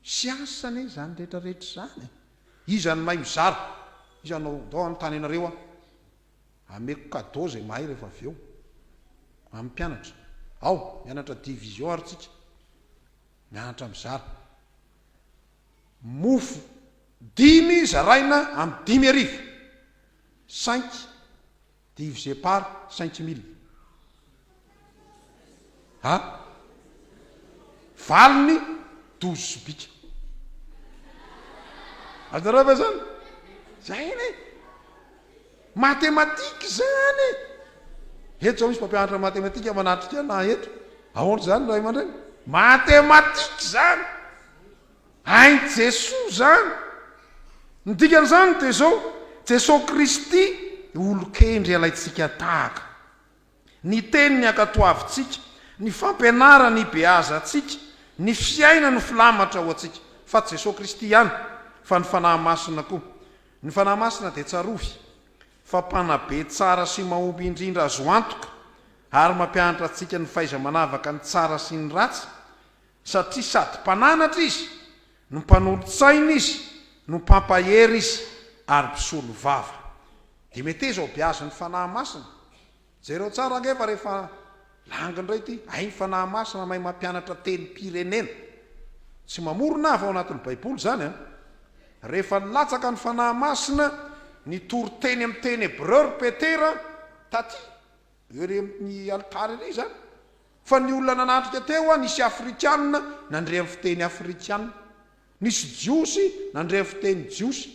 Siansa anie izany rehetra rehetra izany e! Iza no mahay mizara? Iza no, ndao hanontany anareo aho. Ameko cadeau izay mahay rehefa avy eo. Amin'ny mpianatra. Ao, mianatra division ary tsika. Mianatra mizara. Mofo dimy zaraina amin'ny 5000. Cinq divisé par 5000. Ha? Valiny douze sobika. Azonareo ve zany? Zay anie. Mathématique zany e! Eto zao misy mpampianatra mathématique manatrika anah eto. Ahoana zany ray aman-dreny? Mathématique zany! Hain'i Jesoa zany. Ny dikan'izany dia zao, Jesoa Kristy olon-kendry alaintsika tahaka. Ny teniny ankatoavintsika, ny fampianarany ibeazantsika, ny fiainany ho filamatra ho antsika. Fa tsy Jesoa Kristy ihany, fa ny Fanahy Masina koa. Ny Fanahy Masina dia tsarovy. Fa mpanabe tsara sy mahomby indrindra azo antoka ary mampianatra antsika ny fahaiza-manavaka ny tsara sy ny ratsy, satria sady mpananatra izy, no mpanolo-tsaina izy, no mpampahery izy, ary mpisolovava. Dia meteza ho beazin'ny Fanahy Masina. Jereo tsara ange fa rehefa langy indray ity, hay ny Fanahy Masina mahay mampianatra tenim-pirenena. Tsy mamorona aho fa ao anatin'ny Baiboly izany an. Rehefa nilatsaka ny Fanahy Masina, nitory teny amin'ny teny hebreo ry Petera taty, ery amin'ny alitara ery izany. Fa ny olona nanatrika teo an, nisy Afrikana nandre amin'ny fiteny afrikana, nisy Jiosy nandre amin'ny fiteny jiosy.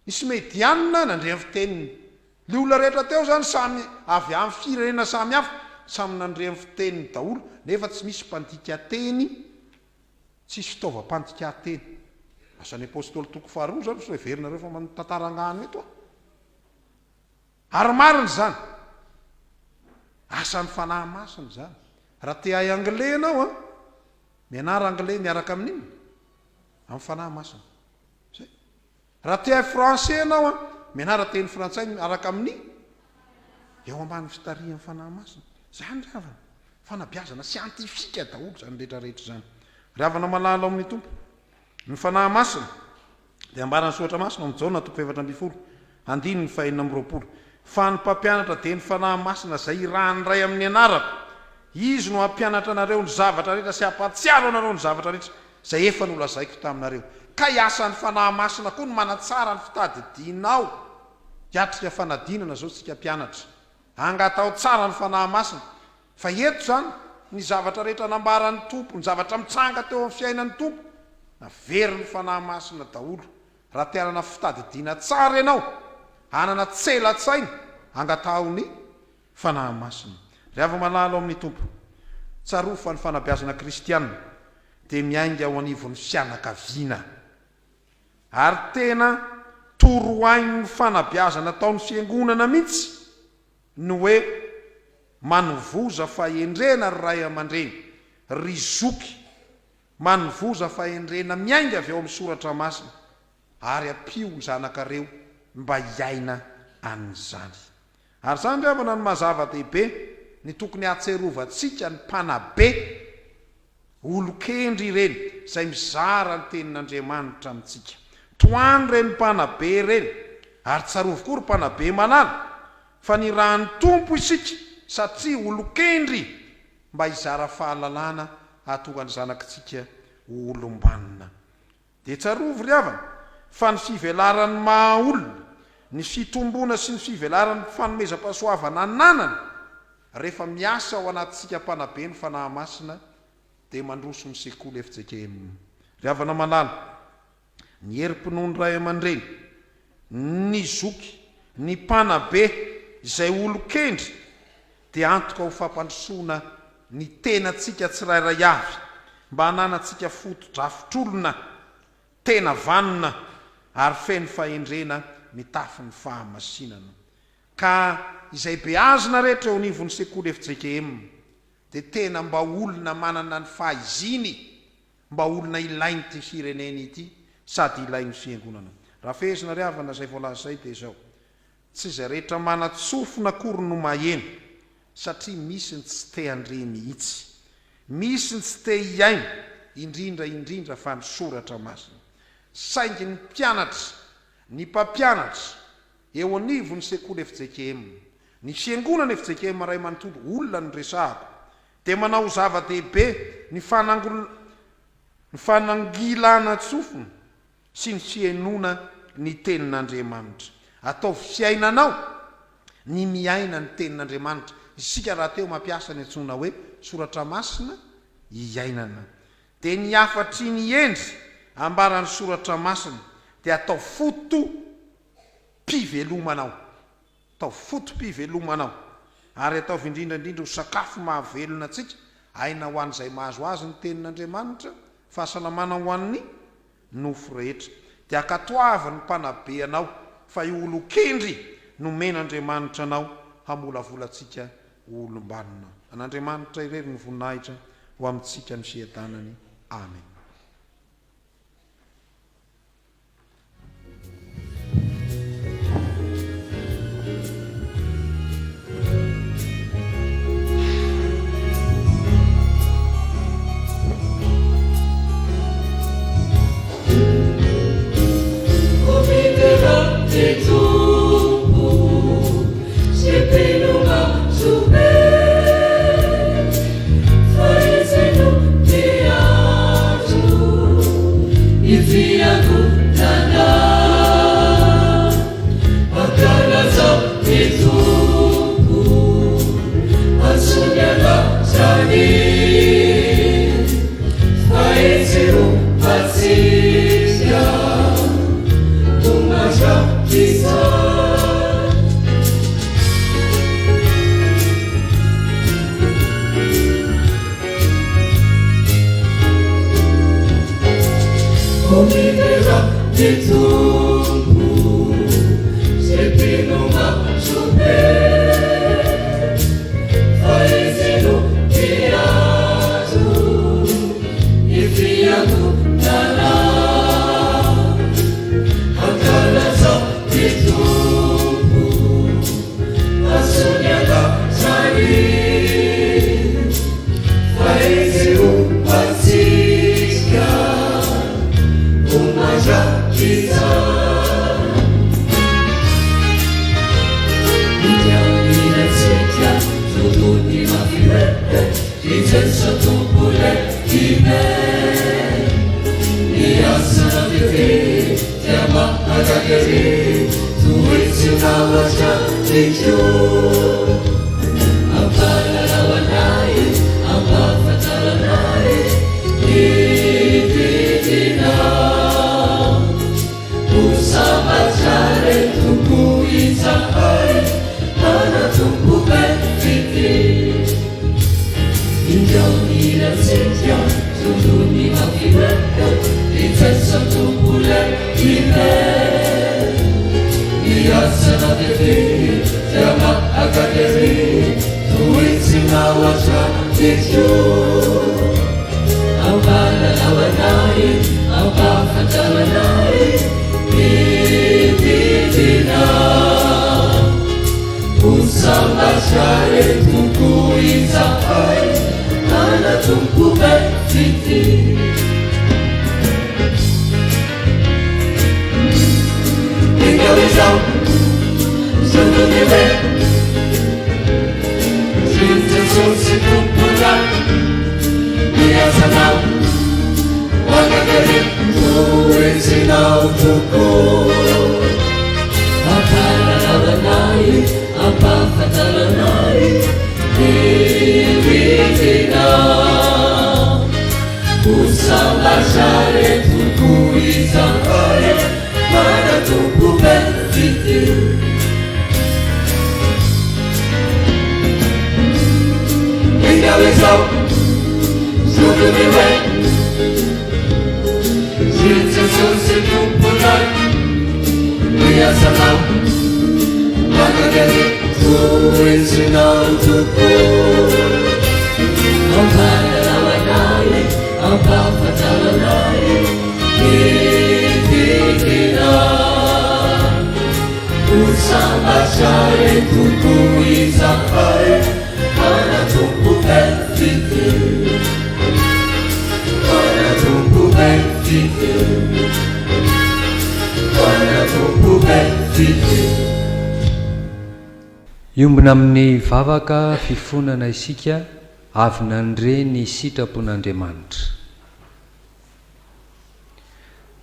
Nisy Mediana nandre ny fiteniny. Ilay olona rehetra teo izany samy avy amin'ny firenena samy hafa, samy nandre ny fiteniny daholo, nefa tsy misy mpandika teny, tsisy fitaovam-pandikan-teny. Asan'ny Apostoly toko faharoa izany, sao heverinareo fa mitantara angano eto aho. Ary marina izany. Asan'ny Fanahy Masina izany. Raha te hahay anglais ianao an, mianara anglais miaraka amin'inona? Amin'ny Fanahy Masina. Zay. Raha te hahay français ianao an, mianara teny frantsay miaraka amin'ny eo ambany fitarihan'ny Fanahy Masina. Zany ry havana. Fanabeazana siantifika daholo izany rehetra rehetra izany. Ry havana malala ao amin'ny Tompo, ny Fanahy Masina dia ambaran'ny Soratra Masina ao amin'ny Jaona toko faha-14, andininy faha-26, fa ny mpampianatra dia ny Fanahy Masina izay irahan'ny Ray amin'ny anarako. Izy no hampianatra anareo ny zavatra rehetra sy hampahatsiaro anareo ny zavatra rehetra Izay efa nolazaiko taminareo. Kay asan'ny Fanahy Masina koa ny manatsara ny fitadidianao. Hiatrika fanadinana izao isika mpianatra. Angataho tsara ny Fanahy Masina. Fa eto izany, ny zavatra rehetra nambaran'ny Tompo, ny zavatra mitranga teo amin'ny fiainan'ny Tompo, naverin'ny Fanahy Masina daholo. Raha te hanana fitadidiana tsara ianao, hanana tsela-tsaina, angataho ny Fanahy Masina. Ry hava-malala ao amin'ny Tompo, tsarovy fa ny fanabeazana kristiana dia miainga ao anivon'ny fianakaviana. Ary tena torohain'ny fanabeazana ataon'ny Fiangonana mihitsy ny hoe manovoza fahendrena ry ray aman-dreny, ry zoky, manovoza fahendrena miainga avy ao amin'ny Soratra Masina ary ampio ny zanakareo mba hiaina an'izany. Ary izany ry havana no maha zava-dehibe ny tokony hahatsiarovantsika ny mpanabe olon-kendry ireny izay mizara ny tenin'Andriamanitra amintsika. Tohano ireny mpanabe ireny, ary tsarovy koa ry mpanabe malala fa nirahan'ny Tompo isika satria olon-kendry mba hizara fahalalana hahatonga ny zanakitsika ho olom-banona. Dia tsarovy ry havana fa ny fivelaran'ny maha olona, ny fitomboana sy ny fivelaran'ny fanomezam-pahasoavana ananana rehefa miasa ao anatintsika mpanabe ny Fanahy Masina dia mandroso ny sekoly fjkm. Ry havana malala, ny herim-pinoan'ny ray aman-dreny, ny zoky, ny mpanabe izay olon-kendry dia antoka ho fampandrosoana ny tenantsika tsirairay avy mba hananantsika fotodrafitr'olona tena vanona ary feno fahendrena mitafy ny fahamasinana. Ka izay beazina rehetra eo anivon'ny sekoly fjkm dia tena mba olona manana ny fahaiziny, mba olona ilain'ity firenena ity sady ilain'ny fiangonana. Raha fehezina ry havana izay voalaza izay dia izao, Tsy izay rehetra manan-tsofina akory no maheno, satria misy ny tsy te handre mihitsy. Misy ny tsy te hihaino, indrindra indrindra fa ny soratra masina. Saingy ny mpianatra, ny mpampianatra, eo anivon'ny sekoly fjkm, ny fiangonana fjkm iray manontolo, olona no resahako, dia manao ho zava-dehibe ny ny fanangilanan-tsofina, sy ny fihainoana ny Tenin'Andriamanitra. Ataovy fiainanao ny miaina ny Tenin'Andriamanitra. Isika rahateo mampiasa ny antsoina hoe Soratra Masina iainana. Dia ny hafatry ny hendry ambaran'ny Soratra Masina dia atao foto-pivelomanao. Ataovy foto-pivelomanao, ary ataovy indrindra indrindra ho sakafo mahavelona antsika, aina ho an'izay mahazo azy ny Tenin'Andriamanitra, fahasalamana ho an'ny nofo rehetra. Dia ankatoavy ny mpanabe anao, fa io olon-kendry nomen'Andriamanitra anao hamolavola antsika ho olom-banona. An'Andriamanitra irery ny voninahitra, ho amintsika ny fiadanany. Amen. Ny fiangonana Ankalazao ny Tompo Antsoy ny anarany Fa Izy no antsika Ho mandrakizay. Hiombona amin'ny vavaka fifonana isika avy nandre ny sitrapon'Andriamanitra.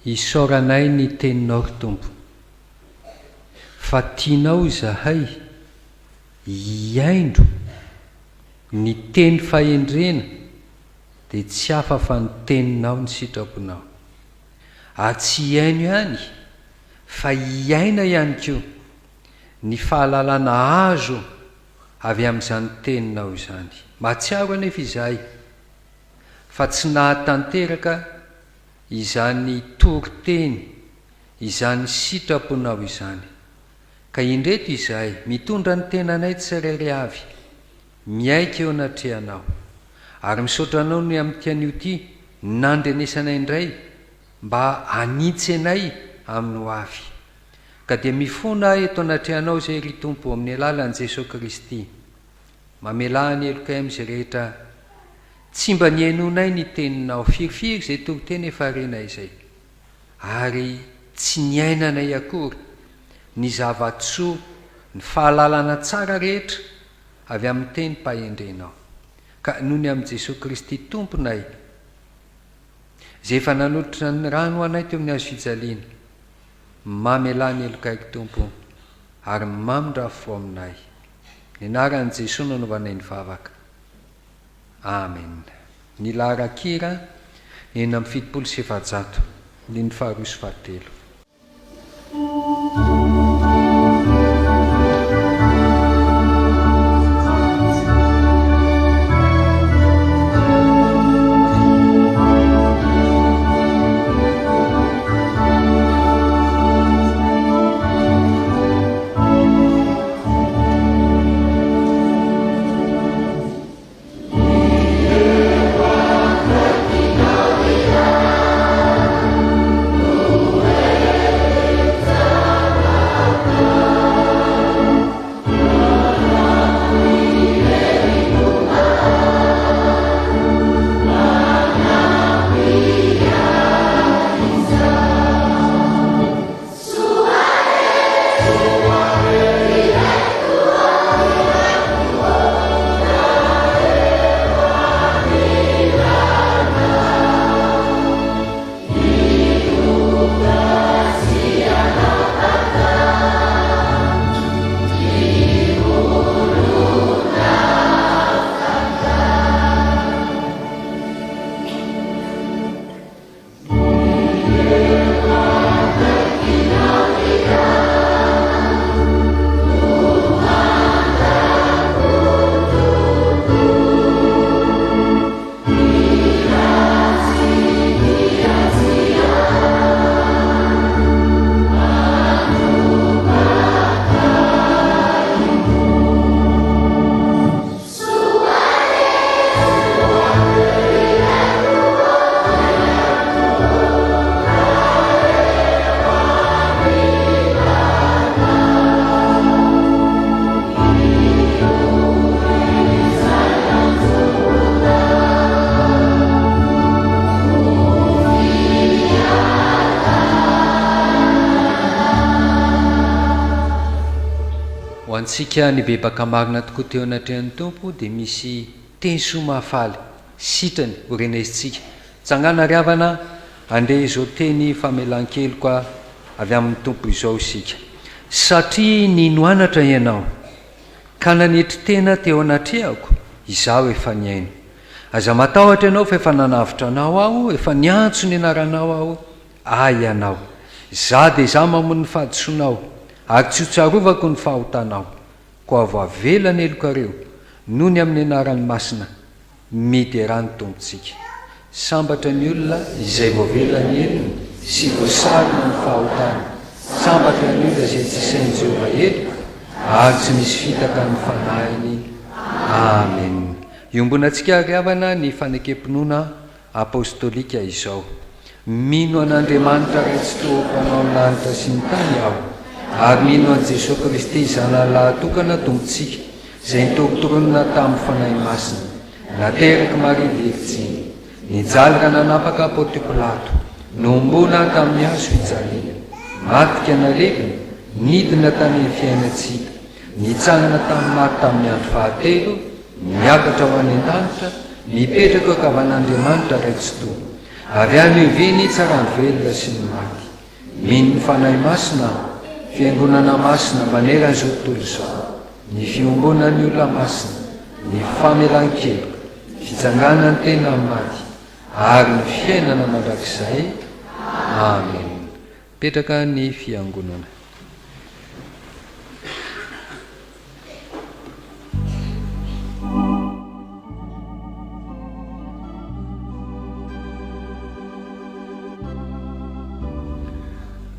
Isaoranay ny Teninao ry Tompo, fa tianao izahay hihaino ny teny fahendrena dia tsy hafa fa ny Teninao ny sitraponao. Ary tsy hihaino ihany fa hiaina ihany koa ny fahalalana azo avy amin'izany Teninao izany. Mahatsiaro anefa izahay fa tsy nahatanteraka izany toriteny izany sitraponao izany. Ka indreto izahay, mitondra ny tenanay tsirairay avy, miaiky eo anatrehanao. Ary misaotra Anao ny amin'ity anio ity nandrenesanay indray mba hanitsy anay amin'ny ho avy. Ka dia mifona aho eto anatrehanao izay ry Tompo amin'ny alalan'i Jesoa Kristy. Mamelà ny helokay amin'izay rehetra tsy mba nihainoanay ny teninao. Firifiry izay toriteny efa renay izay ary tsy niainanay akory ny zava-tsoa, ny fahalalana tsara rehetra avy amin'ny tenim-pahendrenao. Ka noho ny amin'i Jesoa Kristy Tomponay. Izay efa nanolotra ny rany ho anay teo amin'ny hazo fijaliana. Mamelà ny helokaiky Tompo ary mamindrà fo aminay. Ny anaran'i Jesoa no anaovanay ny vavaka. Amen. Ny laharan-kira 476, andininy faharoa sy fahatelo. Ho antsika nibebaka marina tokoa teo anatrehan'ny Tompo dia misy teny soa mahafaly sitrany ho renesintsika. Tsangana ry havana, handre izao teny famelan-keloka avy amin'ny Tompo izao isika. Satria nino anatra ianao, ka nanetry tena teo anatrehako, izaho efa nihaino. Aza matahotra ianao fa efa nanavotra anao aho, efa niantso ny anaranao aho, Ahy ianao. Izaho dia izaho mamono ny fahadisoanao, ary tsy ho tsarovako ny fahotanao. Koa voavela ny helokareo, noho ny amin'ny anarany masina. Miderà ny Tompontsika. Sambatra ny olona izay voavela ny helony sy voasarona ny fahotany. Sambatra ny olona izay tsy isain'i Jehovah heloka, ary tsy misy fitaka ny fanahiny. Amen. Iombonantsika ry havana ny fanekem-pinoana Apostolika izao, Mino an'Andriamanitra Ray Tsitoha Mpanao ny lanitra sy ny tany aho, ary mino an'i Jesoa Kristy Zanany Lahatokana Tompontsika, izay nitorontoronina tamin'ny Fanahy Masina, naterak'i Maria Virjiny, nijaly raha nanapaka Pontio Pilato, nohomboana tamin'ny hazo fijaliana, maty ka nalevina, nidina tany amin'ny fiainan-tsy hita, Nitsangana tamin'ny maty tamin'ny andro fahatelo, niakatra ho any an-danitra, mipetraka eo ankavan'Andriamanitra Ray Tsitoha. Avy any Ovia nitsara ny velona sy ny maty. Mino ny Fanahy Masina aho, Fiangonana masina manerana izao tontolo izao, ny fiombonan'ny olona masina, ny famelan-keloka, fitsanganan'ny tena amin'ny maty, ary ny fiainana mandrakizay. Amena. Mipetraka ny fiangonana.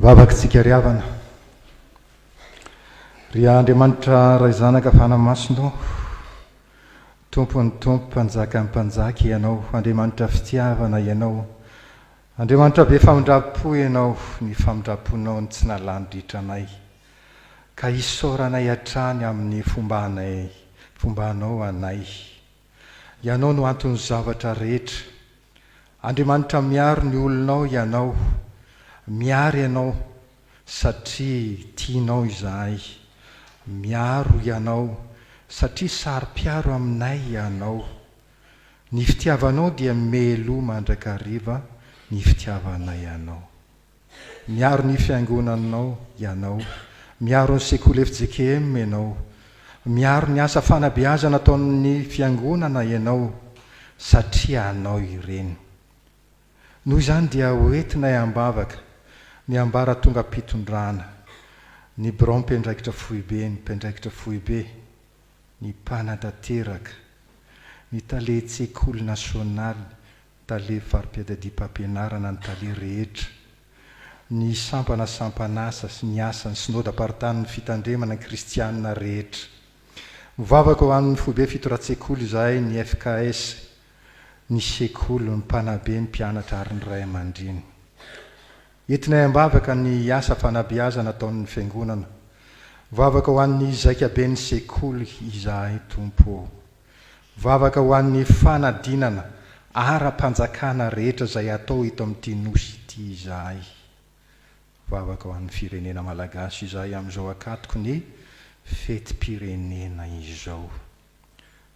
Vavaka tsika ry havana. Ry Andriamanitra Ray Zanaka Fanahy Masina ô, Tompon'ny Tompo, Mpanjakan'ny Mpanjaka Ianao, Andriamanitra fitiavana Ianao, Andriamanitra be famindram-po Ianao, ny famindram-ponao no tsy nalany ritra anay, ka isaoranay hatrany amin'ny fombanay, fombanao anay. Ianao no anton'ny zavatra rehetra. Andriamanitra miaro ny olonao Ianao, miaro Ianao satria tianao izahay, miaro Ianao satria saro-piaro aminay Ianao. Ny fitiavanao dia meloa mandrakariva. ny fitiavanay Anao. Miaro ny Fiangonanao Ianao, miaro ny sekoly fjkm Ianao, miaro ny asa fanabeazana ataon'ny Fiangonana Ianao, satria Anao ireny. Noho izany dia hoentinay am-bavaka ny ambaratongam-pitondrana, ny biraom-piandraikitra foibe, ny mpiandraikitra foibe, ny mpanatanteraka, ny talen-tsekoly nasionaly, tale fari-piadidiam-pampianarana, ny tale rehetra, ny sampana sampan'asa sy ny asan'ny Synodam-paritanin'ny Fitandremana ny Kristianina rehetra. Mivavaka ho an'ny Foibe Fitoran-tsekoly izahay, ny FKS, ny sekoly, ny mpanabe, ny mpianatra ary ny ray aman-dreny. Entinay am-bavaka ny asa fanabeazana ataon'ny Fiangonana. Mivavaka ho an'ny zaikaben'ny sekoly izahay Tompo ô. Mivavaka ho an'ny fanadinana ara-panjakana rehetra izay atao eto amin'ity Nosy ity izahay. Mivavaka ho an'ny firenena Malagasy izahay amin'izao ankatoky ny fetim-pirenena izao.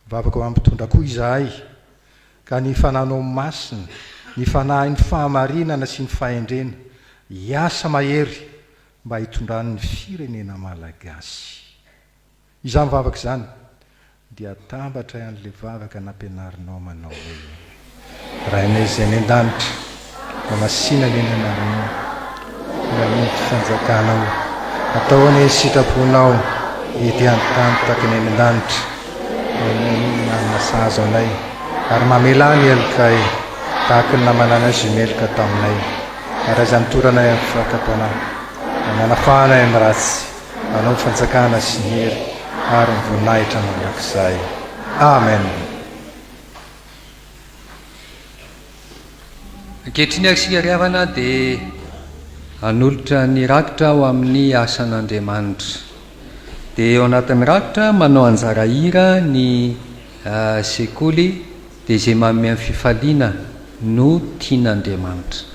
Mivavaka ho an'ny mpitondra koa izahay, ka ny Fananao Masina, ny Fanahin'ny fahamarinana sy ny fahendrena, hiasa mahery mba hitondrany ny firenena Malagasy. Izany vavaka izany dia atambatray an'ilay vavaka nampianarinao manao hoe. Rainay izay any an-danitra, Hamasina anie ny anaranao, Tonga anie ny fanjakanao, Atao anie ny sitraponao, ety an-tany tahaka ny any an-danitra. Omeo anie ny hanina sahaza anay, ary mamelà ny helokay, tahaka ny namananay izay meloka taminay. Ary aza mitory anay amin'ny fakam-panahy, fa manafaha anay amin'ny ratsy. Anao ny fanjakana sy ny hery ary ny voninahitra mandrakizay. Amen. Ankehitriny ary isika ry havana dia hanolotra ny rakitra ho amin'ny asan'Andriamanitra. Dia eo anatin'ny rakitra manao anjara hira ny sekoly dia izay manome ny fifaliana no tian'Andriamanitra.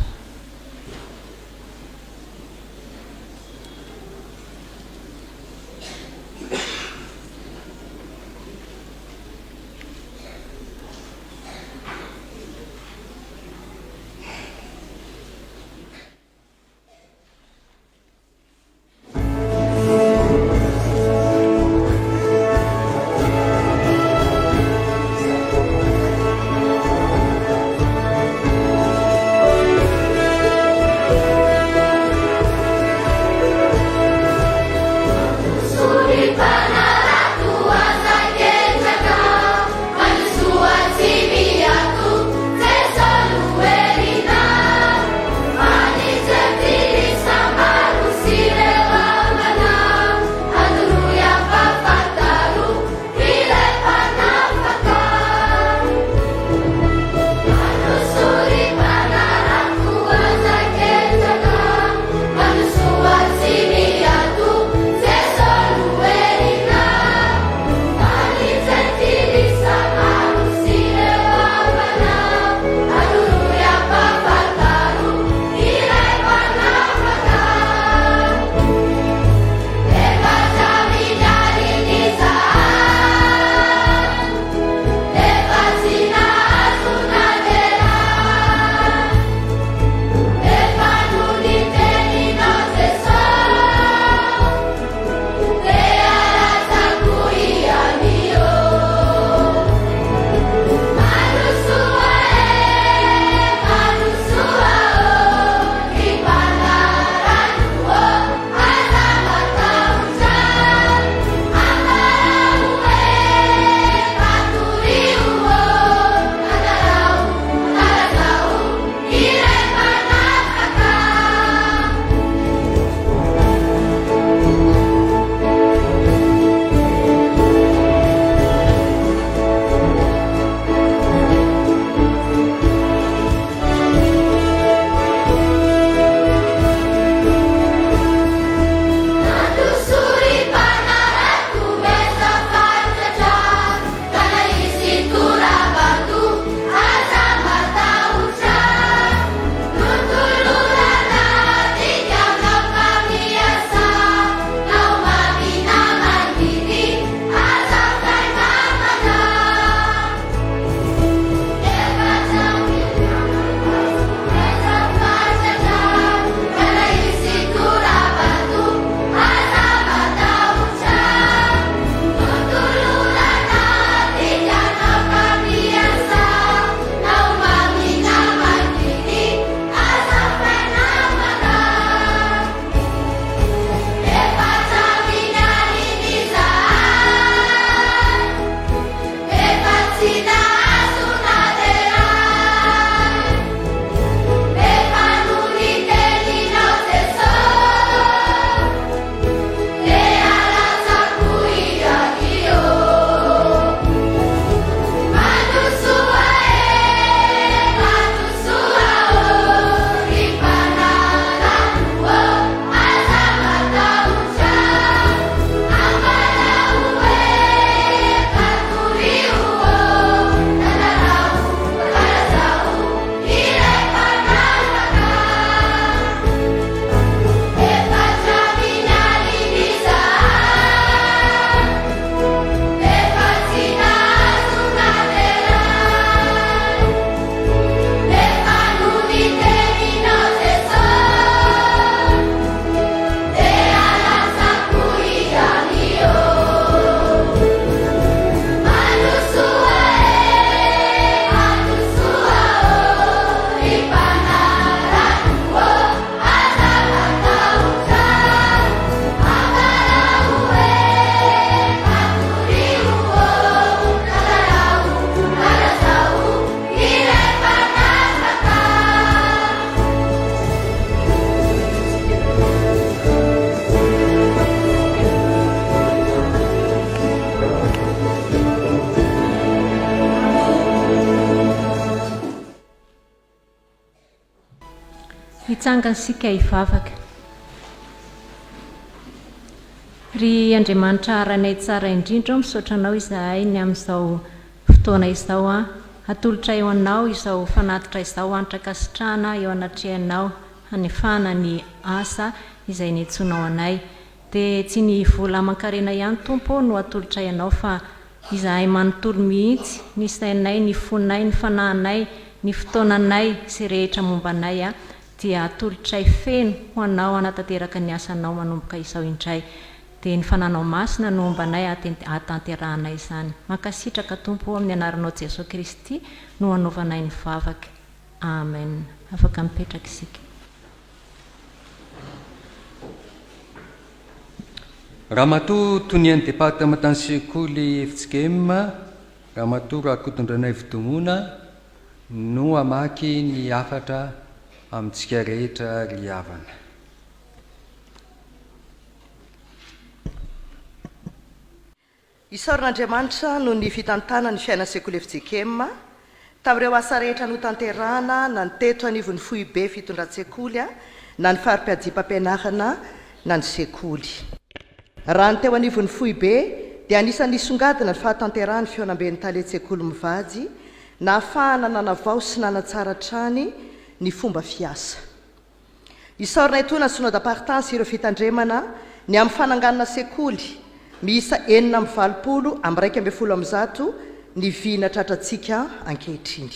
Hitsangana isika hivavaka. Ry Andriamanitra Rainay tsara indrindra ô, misaotra Anao izahay ny amin'izao fotoana izao an. Atolotray ho Anao izao fanatitra izao hanitra ankasitrahana eo anatrehanao hanefahana ny asa izay niantsoanao anay. Dia tsy ny vola aman-karena ihany Tompo ô no atolotray Anao fa izahay manontolo mihitsy, ny sainay, ny fonay, ny fanahinay, ny fotoananay, izay rehetra momba anay a, dia atolotray feno ho Anao hanatanteraka ny asanao manomboka izao indray. Dia ny Fananao Masina no homba anay hahatanterahanay izany. Mankasitraka Tompo ô, amin'ny anaranao Jesoa Kristy no anaovanay ny vavaka. Amen. Afaka mipetraka isika. Ramatoa Tonian'ny Departemantan'ny Sekoly fjkm, Ramatoa Rakotondranaivo Domona no hamaky ny hafatra amintsika rehetra ry havana. Isaorana Andriamanitra noho ny fitantanany ny fiainan'ny sekoly fjkm tamin'ireo asa rehetra notanterahana na ny teto anivon'ny foibe fitondran-tsekoly na ny fari-piadiam-pampianarana na ny sekoly. Raha ny teo anivon'ny foibe dia anisan'ny nisongadina ny fahatanterahan'ny fihaonamben'ny talen-tsekoly mivady nahafahana nanavao sy nanatsara hatrany ny fomba fiasa. Isaorana etoana Synodam-paritany sy ireo fitandremana ny amin'ny fananganana sekoly miisa 86 amin'ny 111 ny vina tratrantsika ankehitriny.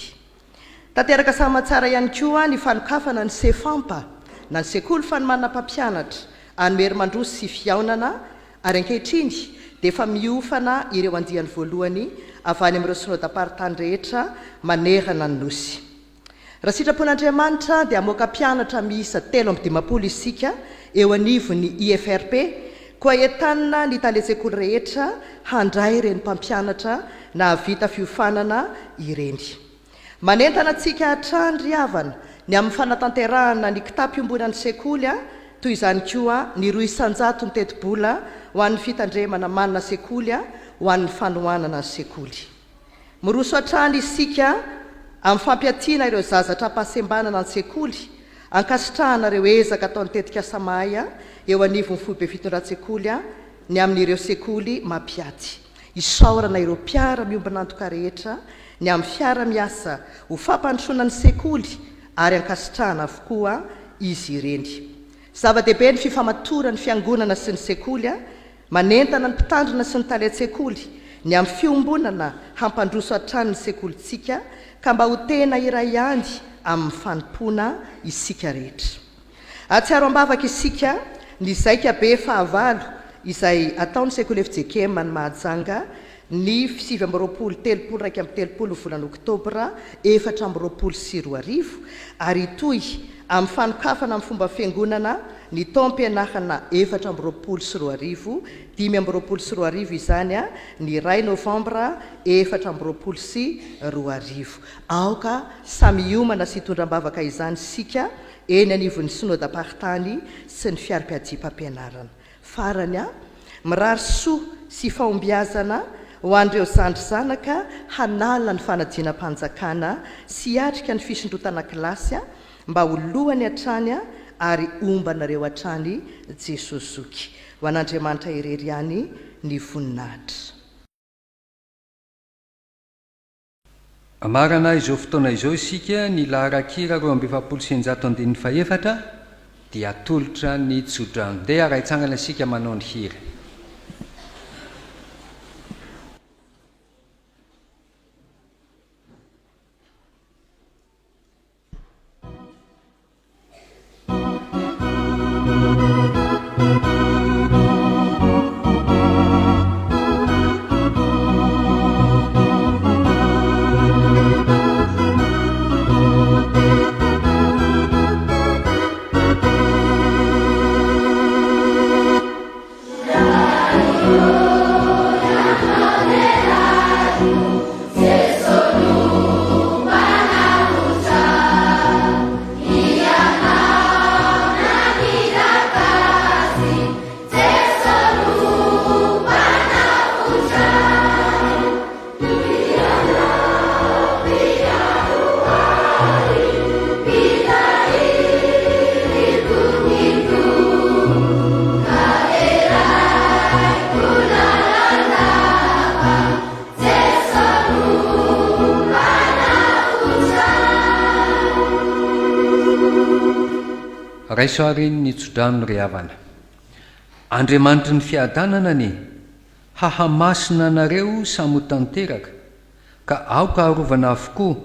Tanteraka samy aman-tsara ihany koa ny fanokafana ny Sefampa na ny sekoly fanomanana mpampianatra any Merimandroso sy Fihaonana ary ankehitriny dia efa miofana ireo andiany voalohany avy any amin'ireo Synodam-paritany rehetra manerana ny Nosy. Raha sitrapon'Andriamanitra dia hamoaka mpianatra miisa 53 isika eo anivon'ny IFRP, koa entanina ny talen-tsekoly rehetra handray ireny mpampianatra nahavita fiofanana ireny. Manentana antsika hatrany ry havana ny amin'ny fanatanterahana ny kitapo iombonan'ny sekoly, toy izany koa ny 2% ny tetibola ho an'ny fitandremana manana sekoly ho an'ny fanohanana ny sekoly. Miroso hatrany isika amin'ny fampiatiana ireo zaza tra-pahasembanana an-tsekoly, ankasitrahana ireo ezaka ataon'ny tetikasa Mahay eo anivon'ny foibe fitondran-tsekoly ny amin'ireo sekoly mampiaty. Isaorana ireo mpiara-miombon'antoka rehetra ny amin'ny fiara-miasa ho fampandrosoana ny sekoly ary ankasitrahana avokoa izy ireny. Zava-dehibe ny fifamatoran'ny fiangonana sy ny sekoly Manentana ny mpitandrina sy ny talen-tsekoly ny amin'ny fiombonana hampandroso hatrany ny sekolintsika ka mba ho tena iray ihany amin'ny fanompoana isika rehetra. Ahatsiaro am-bavaka isika ny zaika be fahavalo izay ataon'ny sekoly fjkm any Mahajanga ny 29 30 31 volana oktobra 2024 ary hitohy amin'ny fanokafana amin'ny fomba fiangonana ny taom-pianarana 2024, 2025 izany ny iray novambra 2024. Aoka samy hiomana sy hitondra am-bavaka izany isika eny anivon'ny Synodam-paritany sy ny fiarim-piadiam-pampianarana. Farany, mirary soa sy fahombiazana ho an'ireo zandry zanaka hanala ny fanadinam-panjakana sy hiatrika ny fisondrotana kilasy mba ho lohany hatrany ary homba anareo hatrany Jesoa Zoky. Ho an'Andriamanitra irery ihany ny voninahitra. Hamarana izao fotoana izao isika, ny laharan-kira 642 andininy fahefatra dia atolotra ny tsodrano. Ndeha raha hitsangana isika manao ny hira. Raiso àry ny tsodrano ry havana. Andriamanitry ny fiadanana anie hahamasina anareo samy ho tanteraka, ka aoka harovana avokoa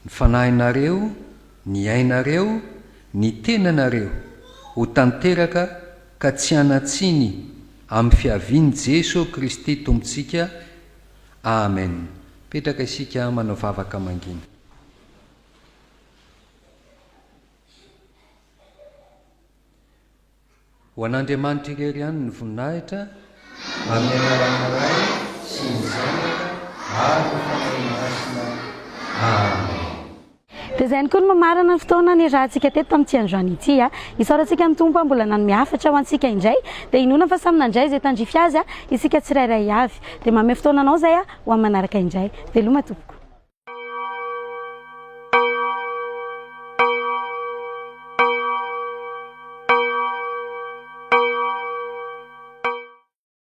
ny fanahinareo, ny ainareo, ny tenanareo, ho tanteraka ka tsy hanan-tsiny amin'ny fiavian'i Jeso Kristy Tompontsika. Amen. Mipetraka isika manao vavaka mangina. Ho an'Andriamanitra irery ihany ny voninahitra. Amin'ny anaran'ny Ray sy ny Zanaka ary ny Fanahy Masina. Amen. Dia izay ihany koa no mamarana ny fotoana niarahantsika teto tamin'ity androany ity. Isaorantsika ny Tompo mbola nanome hafatra ho antsika indray. Dia inoana fa samy nandray izay tandrify azy isika tsirairay avy. Dia manome fotoana anao izay ho amin'ny manaraka indray. Veloma tompoko.